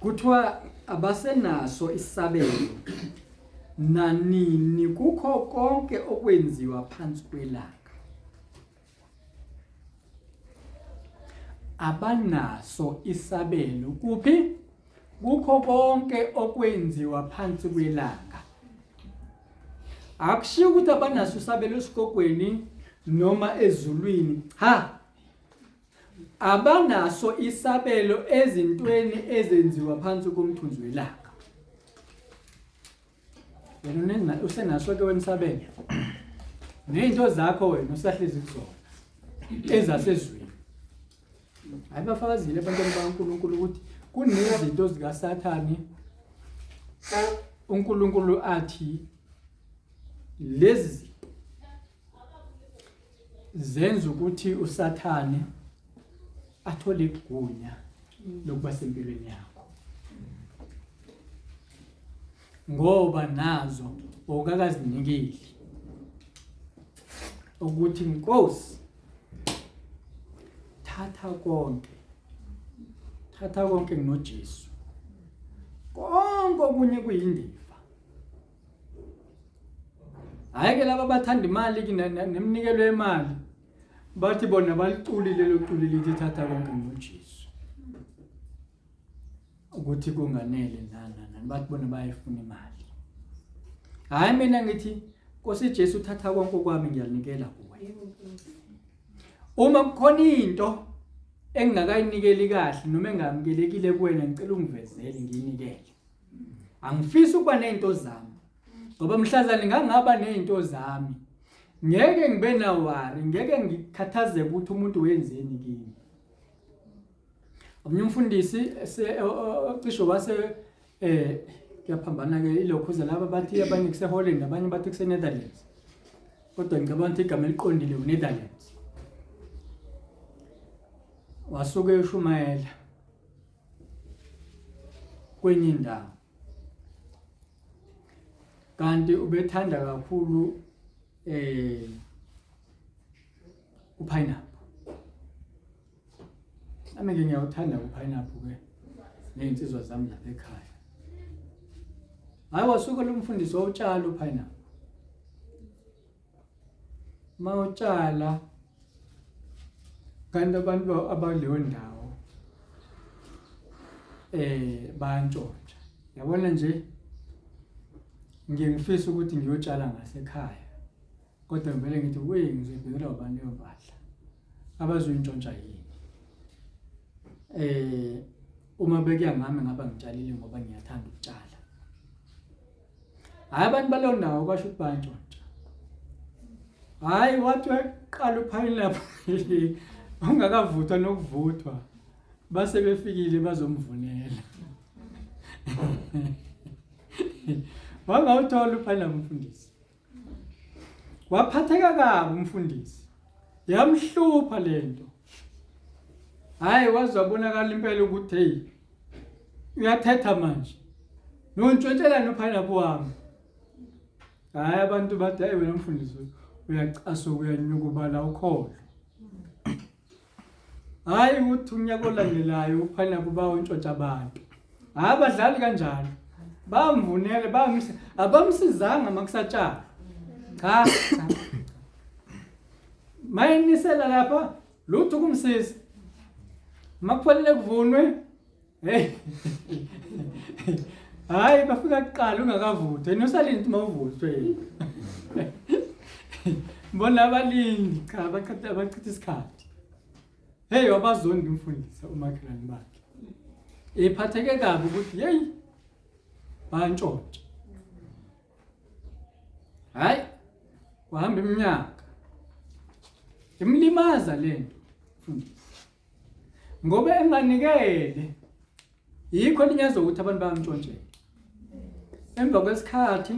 Kuthiwa abasenaso isabelo nanini kukho konke okwenziwa phansi kwelanga. Abanaso isabelo kuphi? Kukho konke okwenziwa phansi kwelanga. Akushiwo ukuthi abanaso isabelo esigogweni noma ezulwini. Cha. Abanaso isabelo ezintweni ezenziwa phansi komthunzi welanga. Wena usenaso ke wena isabelo. Nezinto zakho wena usahlezi kuzona. Ezasezweni. Hayi bafakazile abantwana bakaNkulunkulu ukuthi kunezinto zikaSathane uNkulunkulu athi lezi zinto zenza ukuthi uSathane athole igunya lokuba sempilweni yakho ngoba nazo okakazinikeli ukuthi Nkosi thatha konke thatha konke nginoJesu konke okunye kuyindifa hayi ke laba abathanda imali neminikelo yemali bathi bona baliculile lelo culi lithi thatha konke ngoJesu ukuthi kunganele nana nani bathi bona bayifuna imali hayi mina ngithi Nkosi Jesu thatha konke okwami ngiyanikela kuwe uma kukhona into engingakayinikeli kahle noma engamukelekile kuwena ngicela ungivezele ngiyinikele angifisi ukuba nezinto zami ngoba mhlazane ngangaba nezinto zami ngeke ngibe nawari ngeke ngikhathazeke ukuthi umuntu wenzeni kimi Omunye umfundisi cishe wase eh kuyaphambana ke ilokhuza laba bathi abanye kuseHolland abanye bathi kuseNetherlands. Kodwa ngicabanga ukuthi igama eliqondile uNetherlands. Wasuke eshumayela kwenye indawo. Kanti ubethanda kakhulu eh upineapple. Nami ke ngiyawuthanda upineapple ke nezinsizwa zami lapha ekhaya. Hayi wasuka lo mfundisi wawutshala upineapple. Mawutshala kanti abantu abaleyo ndawo eh bayantshontsha. Yabona nje ngiye ngifisa ukuthi ngiyotshala ngasekhaya. Kodwa ngivele ngithi we ngizobhekelwa ubani leyo mpahla abazoyintshontsha yini eh uma bekuya ngami ngaba ngitshalile ngoba ngiyathanda ukutshala hayi abantu baleyo ndawo kwasho ukuthi bayantshontsha hayi wathi waqala upineapple ungakavuthwa nokuvuthwa base befikile bazomvunela wangawuthola upineapple mfundisi Waphatheka kabi umfundisi. Yamhlupha lento. Hayi waze wabonakala impela ukuthi hey uyathetha manje. Nontshontshelana upineapple wami. Hayi abantu bathi hayi wena mfundisi Uyacasuka uyanyukubala ukholo. Hayi ukuthi unyaka olandelayo uphana kuba untshontsha abantu. Hayi abadlali kanjalo. Bamvunele bamse abamsizanga makusatshalwa. Cha cha. Mayinisela lapha lutho kumsiza. Makufanele kuvunwe hey. Hayi bafika kuqala ungakavuthwa. Yena usalinde ukuthi mawuvuthwe. Bona abalindi cha bachitha bachitha isikhathi. Hey wabazondi umfundisi umakhelwane bakhe. Iphatheke kabi ukuthi hey bantshontsha. Hayi kwahamba iminyaka. Imlimaza lento mfundisi. Ngoba enganikele yikho linyazo ukuthi abantu bayamtshontshela. Emva kwesikhathi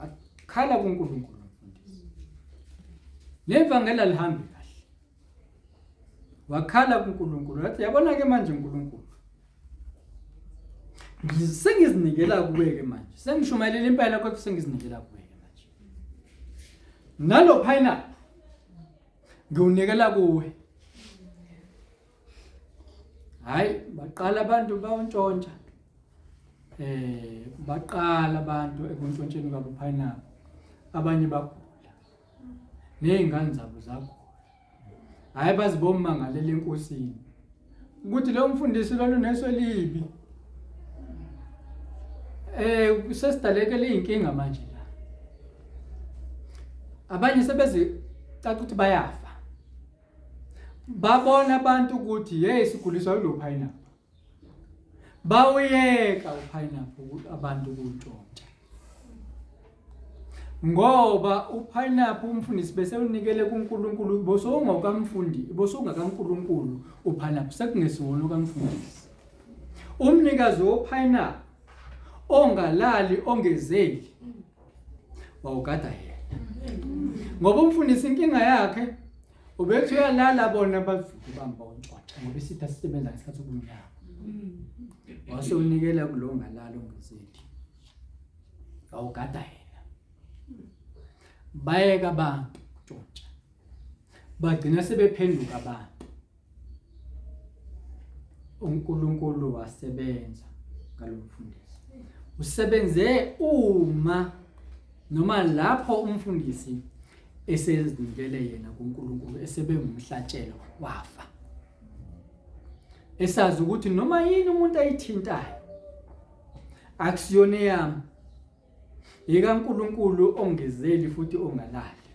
akhala kuNkulunkulu mfundisi. Nevangeli alihambi kahle. Wakhala kuNkulunkulu wathi yabona ke manje uNkulunkulu. Sengizinikela kuwe ke manje. Sengishumayelile impela kodwa sengizinikela kuwe ke manje. Nalo pineapple ngiwunikela kuwe. Hayi baqala abantu bawuntshontsha. Eh baqala abantu ekuntshontsheni kwabo pineapple. Abanye bagula. Nezingane zabo zagula. Hayi bazibomangalela enkosini. Ukuthi lo mfundisi lona uneso elibi. Eh sesidaleke leyinkinga manje la. Abanye sebeze caca ukuthi bayafa. Babona abantu ukuthi hey siguliswa yilo pineapple. Bawuyeka upineapple abantu kuntshontsha. Ngoba upineapple umfundisi bese unikele kuNkulunkulu bosongokamfundi bosongakaNkulunkulu upineapple sekungesiwona okamfundisi. Umnikazi wopineapple ongalali ongezeli wawugada yena. Ngoba umfundisi inkinga yakhe ubethi uyalala bona bavuke bamba untshontsha ngoba isitha sisebenza ngesikhathi sobumnyama. Wase unikela kulo ngalala ongezeli. Wawugada yena. Bayeka abantu ukutshontsha. Bagcina sebephenduka abantu. uNkulunkulu wasebenza ngalomfundisi. Usebenze uma noma lapho umfundisi esezinikele yena kuNkulunkulu esebe ngumhlatshelo wafa. Esazi ukuthi noma yini umuntu ayithintayo akusiyona eyami ikaNkulunkulu ongezeli futhi ongalali.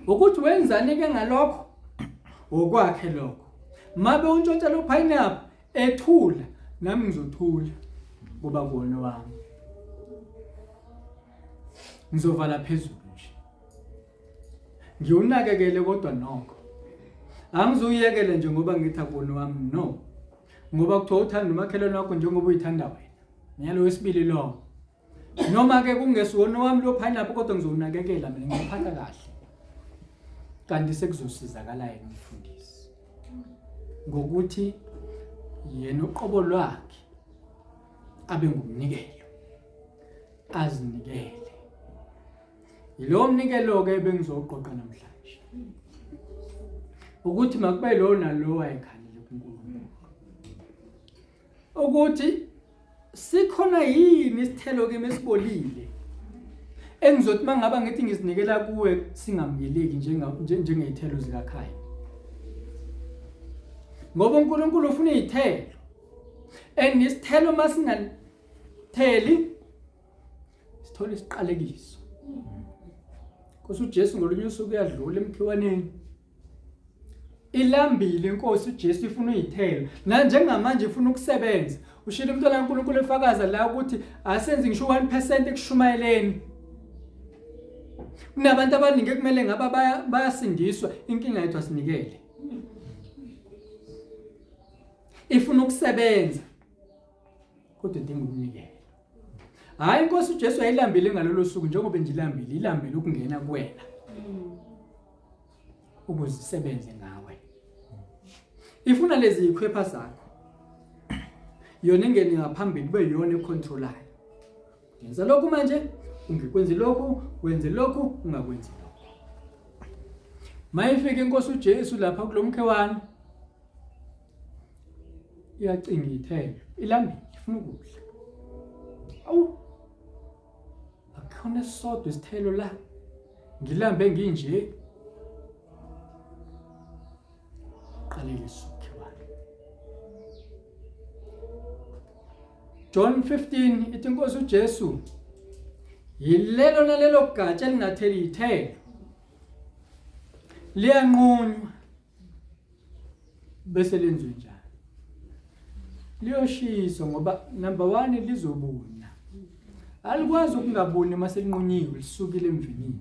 Ukuthi wenzani ke ngalokho? Okwakhe lokho. Mabe untshontsha lo pineapple ethula nami ngizothula kuba kuwona wami. Ngizovala phezulu nje. Ngiwunakekele kodwa nokho. Angizuyekele nje ngoba ngithi akuwona wami no. Ngoba kuthiwa uthanda umakhelwane wakho njengoba uyithanda wena. Nyalo wesibili lo. Noma ke kungesiwona wami lo pineapple kodwa ngizowunakekela mina ngizophatha kahle. Kanti sekuzosizakala yena umfundisi. Ngokuthi yena uqobo lwakhe abe ngumnikelo. Azinikele. Yilowo mnikelo ke bengizoqoqa namhlanje. Ukuthi makube lo nalo wayekhalile kuNkulunkulu. Ukuthi sikhona yini isithelo kimi esibolile engizothi mangaba ngithi ngizinikela kuwe singamukeleki njengezithelo zikaKhaya. Ngoba uNkulunkulu ufuna izithelo. And isithelo masingatheli sithola isiqalekiso. Nkosi uJesu ngolunye usuku uyadlula emkhiwaneni. Ilambile inkosi uJesu ifuna uyithelo. Na njengamanje ifuna ukusebenza. Ushilo umntwana kaNkulunkulu efakaza la ukuthi asenzi ngisho 1% ekushumayeleni. Kunabantu abaningi ekumele ngaba bayasindiswa inkinga yethu asinikele. Ifuna ukusebenza. Kodwa idinga ukunikela. Hayi inkosi uJesu yayilambile ngalolo suku njengoba nje ilambile, ilambile ukungena kuwena. Ukuze isebenze ngawe. Ifuna lezi zikhwepha zakho. Yona ingene ngaphambili kube yiyona econtrolayo. Yenza lokhu manje, Ungekwenzi lokhu, wenze lokhu, ungakwenzi lokhu. Mayifika inkosi uJesu lapha kulomkhewane iyacinga ithelo, ilambile, ifuna ukudla. Awu akukhona esisodwa isithelo la ngilambe nginje qalele isukhiwane John 15 ithi inkosi uJesu yilelo nalelo gatsha elingatheli ithelo liyanqunywa bese lenziwe njani liyoshiswa ngoba number 1 lizobuna alikwazi ukungabuni uma selinqunyiwe lisukile emvinini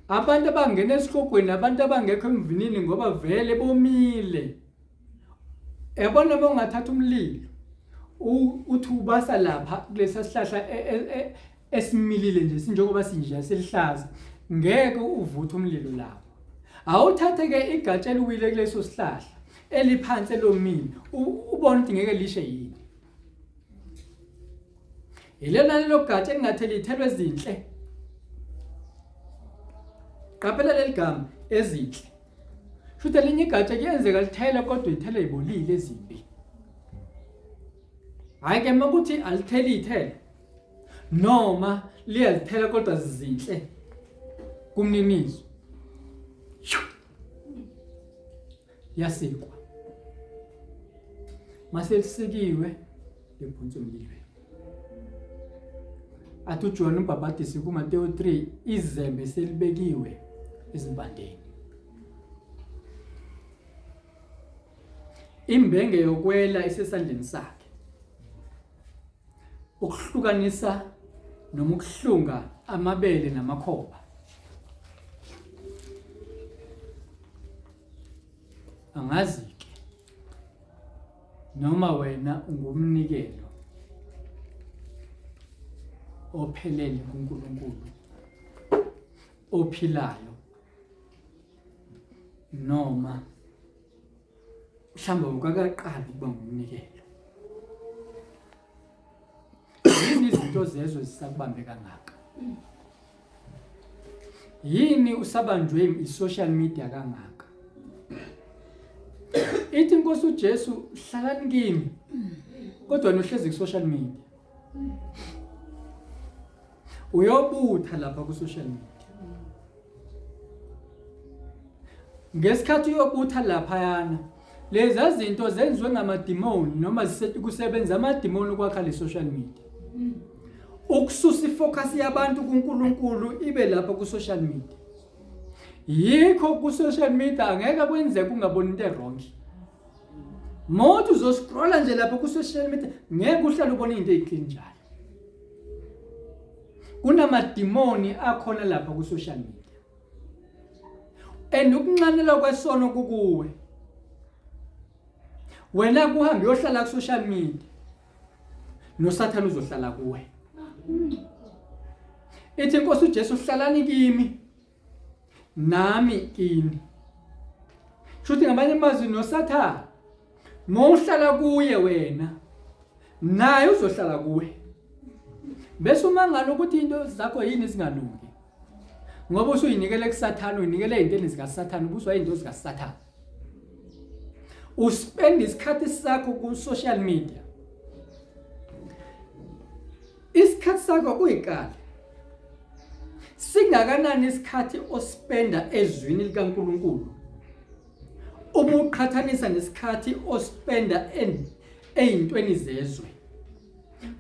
abantu abangena esihogweni abantu abangekho emvinini ngoba vele bomile yabona uma ungathatha umlilo uthi ubasa lapha kulesa sihlahla e, e, e, esimilile nje sinjengoba sinje selihlaza ngeke uvuthe umlilo lapho awuthathe ke igatsha eliwile kuleso sihlahla eliphansi elomile ubone ukuthi ngeke lishe yini Yilena lelo gatsha elingatheli ithelo ezinhle. Qaphela leli gama ezinhle. Shuthi elinye igatsha kuyenzeka lithele kodwa ithele ibolile ezimbi. Hayi ke makuthi alitheli ithele noma liyazithela kodwa zizinhle kumninizo. Yasikwa. Mase lisikiwe liphonsa emlilweni. Athi uJohn umbhabhadisi kuMateyu 3 izembe selibekiwe ezimpandeni. Imbenge yokwela isesandleni sakhe. Ukuhlukanisa noma ukuhlunga amabele namakhoba. Angazi-ke noma wena ungumnikelo ophelele kuNkulunkulu ophilayo noma mhlawumbe ukakaqali ukuba ngumnikelo yini izinto zezwe zisakubambe kangaka yini usabanjwe i-social media kangaka ithi inkosi uJesu hlalani kimi kodwa nohlezi ku-social media uyobutha lapha ku-social media ngesikhathi uyobutha laphayana leza zinto zenziwe ngamadimoni noma kusebenza amadimoni ukwakha le social media ukususa ifocus yabantu kuNkulunkulu ibe lapha ku social media yikho ku social media angeke kwenzeke ungaboni into wrong Mawuthi uzoscrolla nje lapha ku social media ngeke uhlale ubone into eziclean njalo. Kunamadimoni akhona lapha ku social media. And ukunxanela kwesono kukuwe. Wena kuhambe uyohlala ku social media. NoSathane uzohlala kuwe. Ithi inkosi uJesu hlalani kimi. Nami kini. Shuthi ngamanye amazwi noSathane mawuhlala kuye wena naye uzohlala kuwe. Bese umangala ukuthi into zakho yini zingalungi. Ngoba usuyinikele kuSathane, uyinikele ezintweni zikaSathane, ubuswa izinto zikaSathane. Uspend isikhathi sakho ku social media. Isikhathi sakho uyikale. Singakanani isikhathi ospenda ezwini likaNkuluNkulu? Uma uqhathanisa nesikhathi ospenda eyintweni zezwe.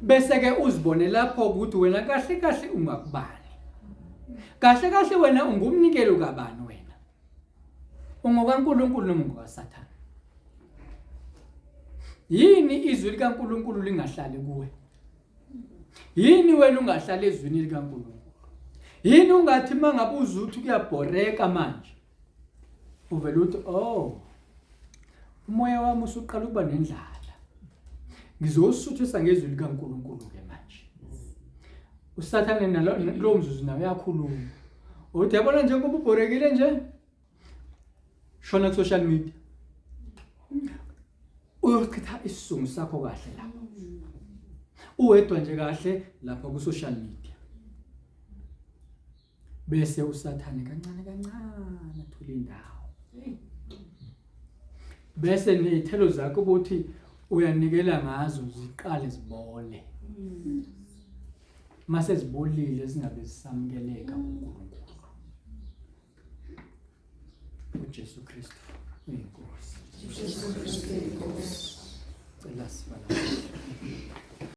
Bese ke uzibone lapho ukuthi wena kahle kahle ungakubani. Kahle kahle wena ungumnikelo kabani wena? UngokaNkuluNkulu noma ungokaSathane? Yini izwi likaNkuluNkulu lingahlali kuwe? Yini wena ungahlali ezwini likaNkuluNkulu? Yini ungathi mangabe uzuthi kuyabhoreka manje? Uvela uthi oh umoya wami usuqala ukuba nendlala. Ngizosuthisa ngezwi likaNkuluNkulu ke manje. USathane nalo lo mzuzu nawe uyakhuluma. Uthi yabona njengoba ubhorekile nje shona ku social media. Uyochitha isizungu sakho kahle la. Uwedwa nje kahle lapha ku social media. Bese usathane kancane kancane athola indawo. Bese nezithelo zakho ukuthi uyanikela ngazo ziqale zibole. Mase zibolile zingabe zisamukeleka kuNkulunkulu. uJesu Kristu uyinkosi.
uJesu Kristu uyinkosi.
Cela sibala.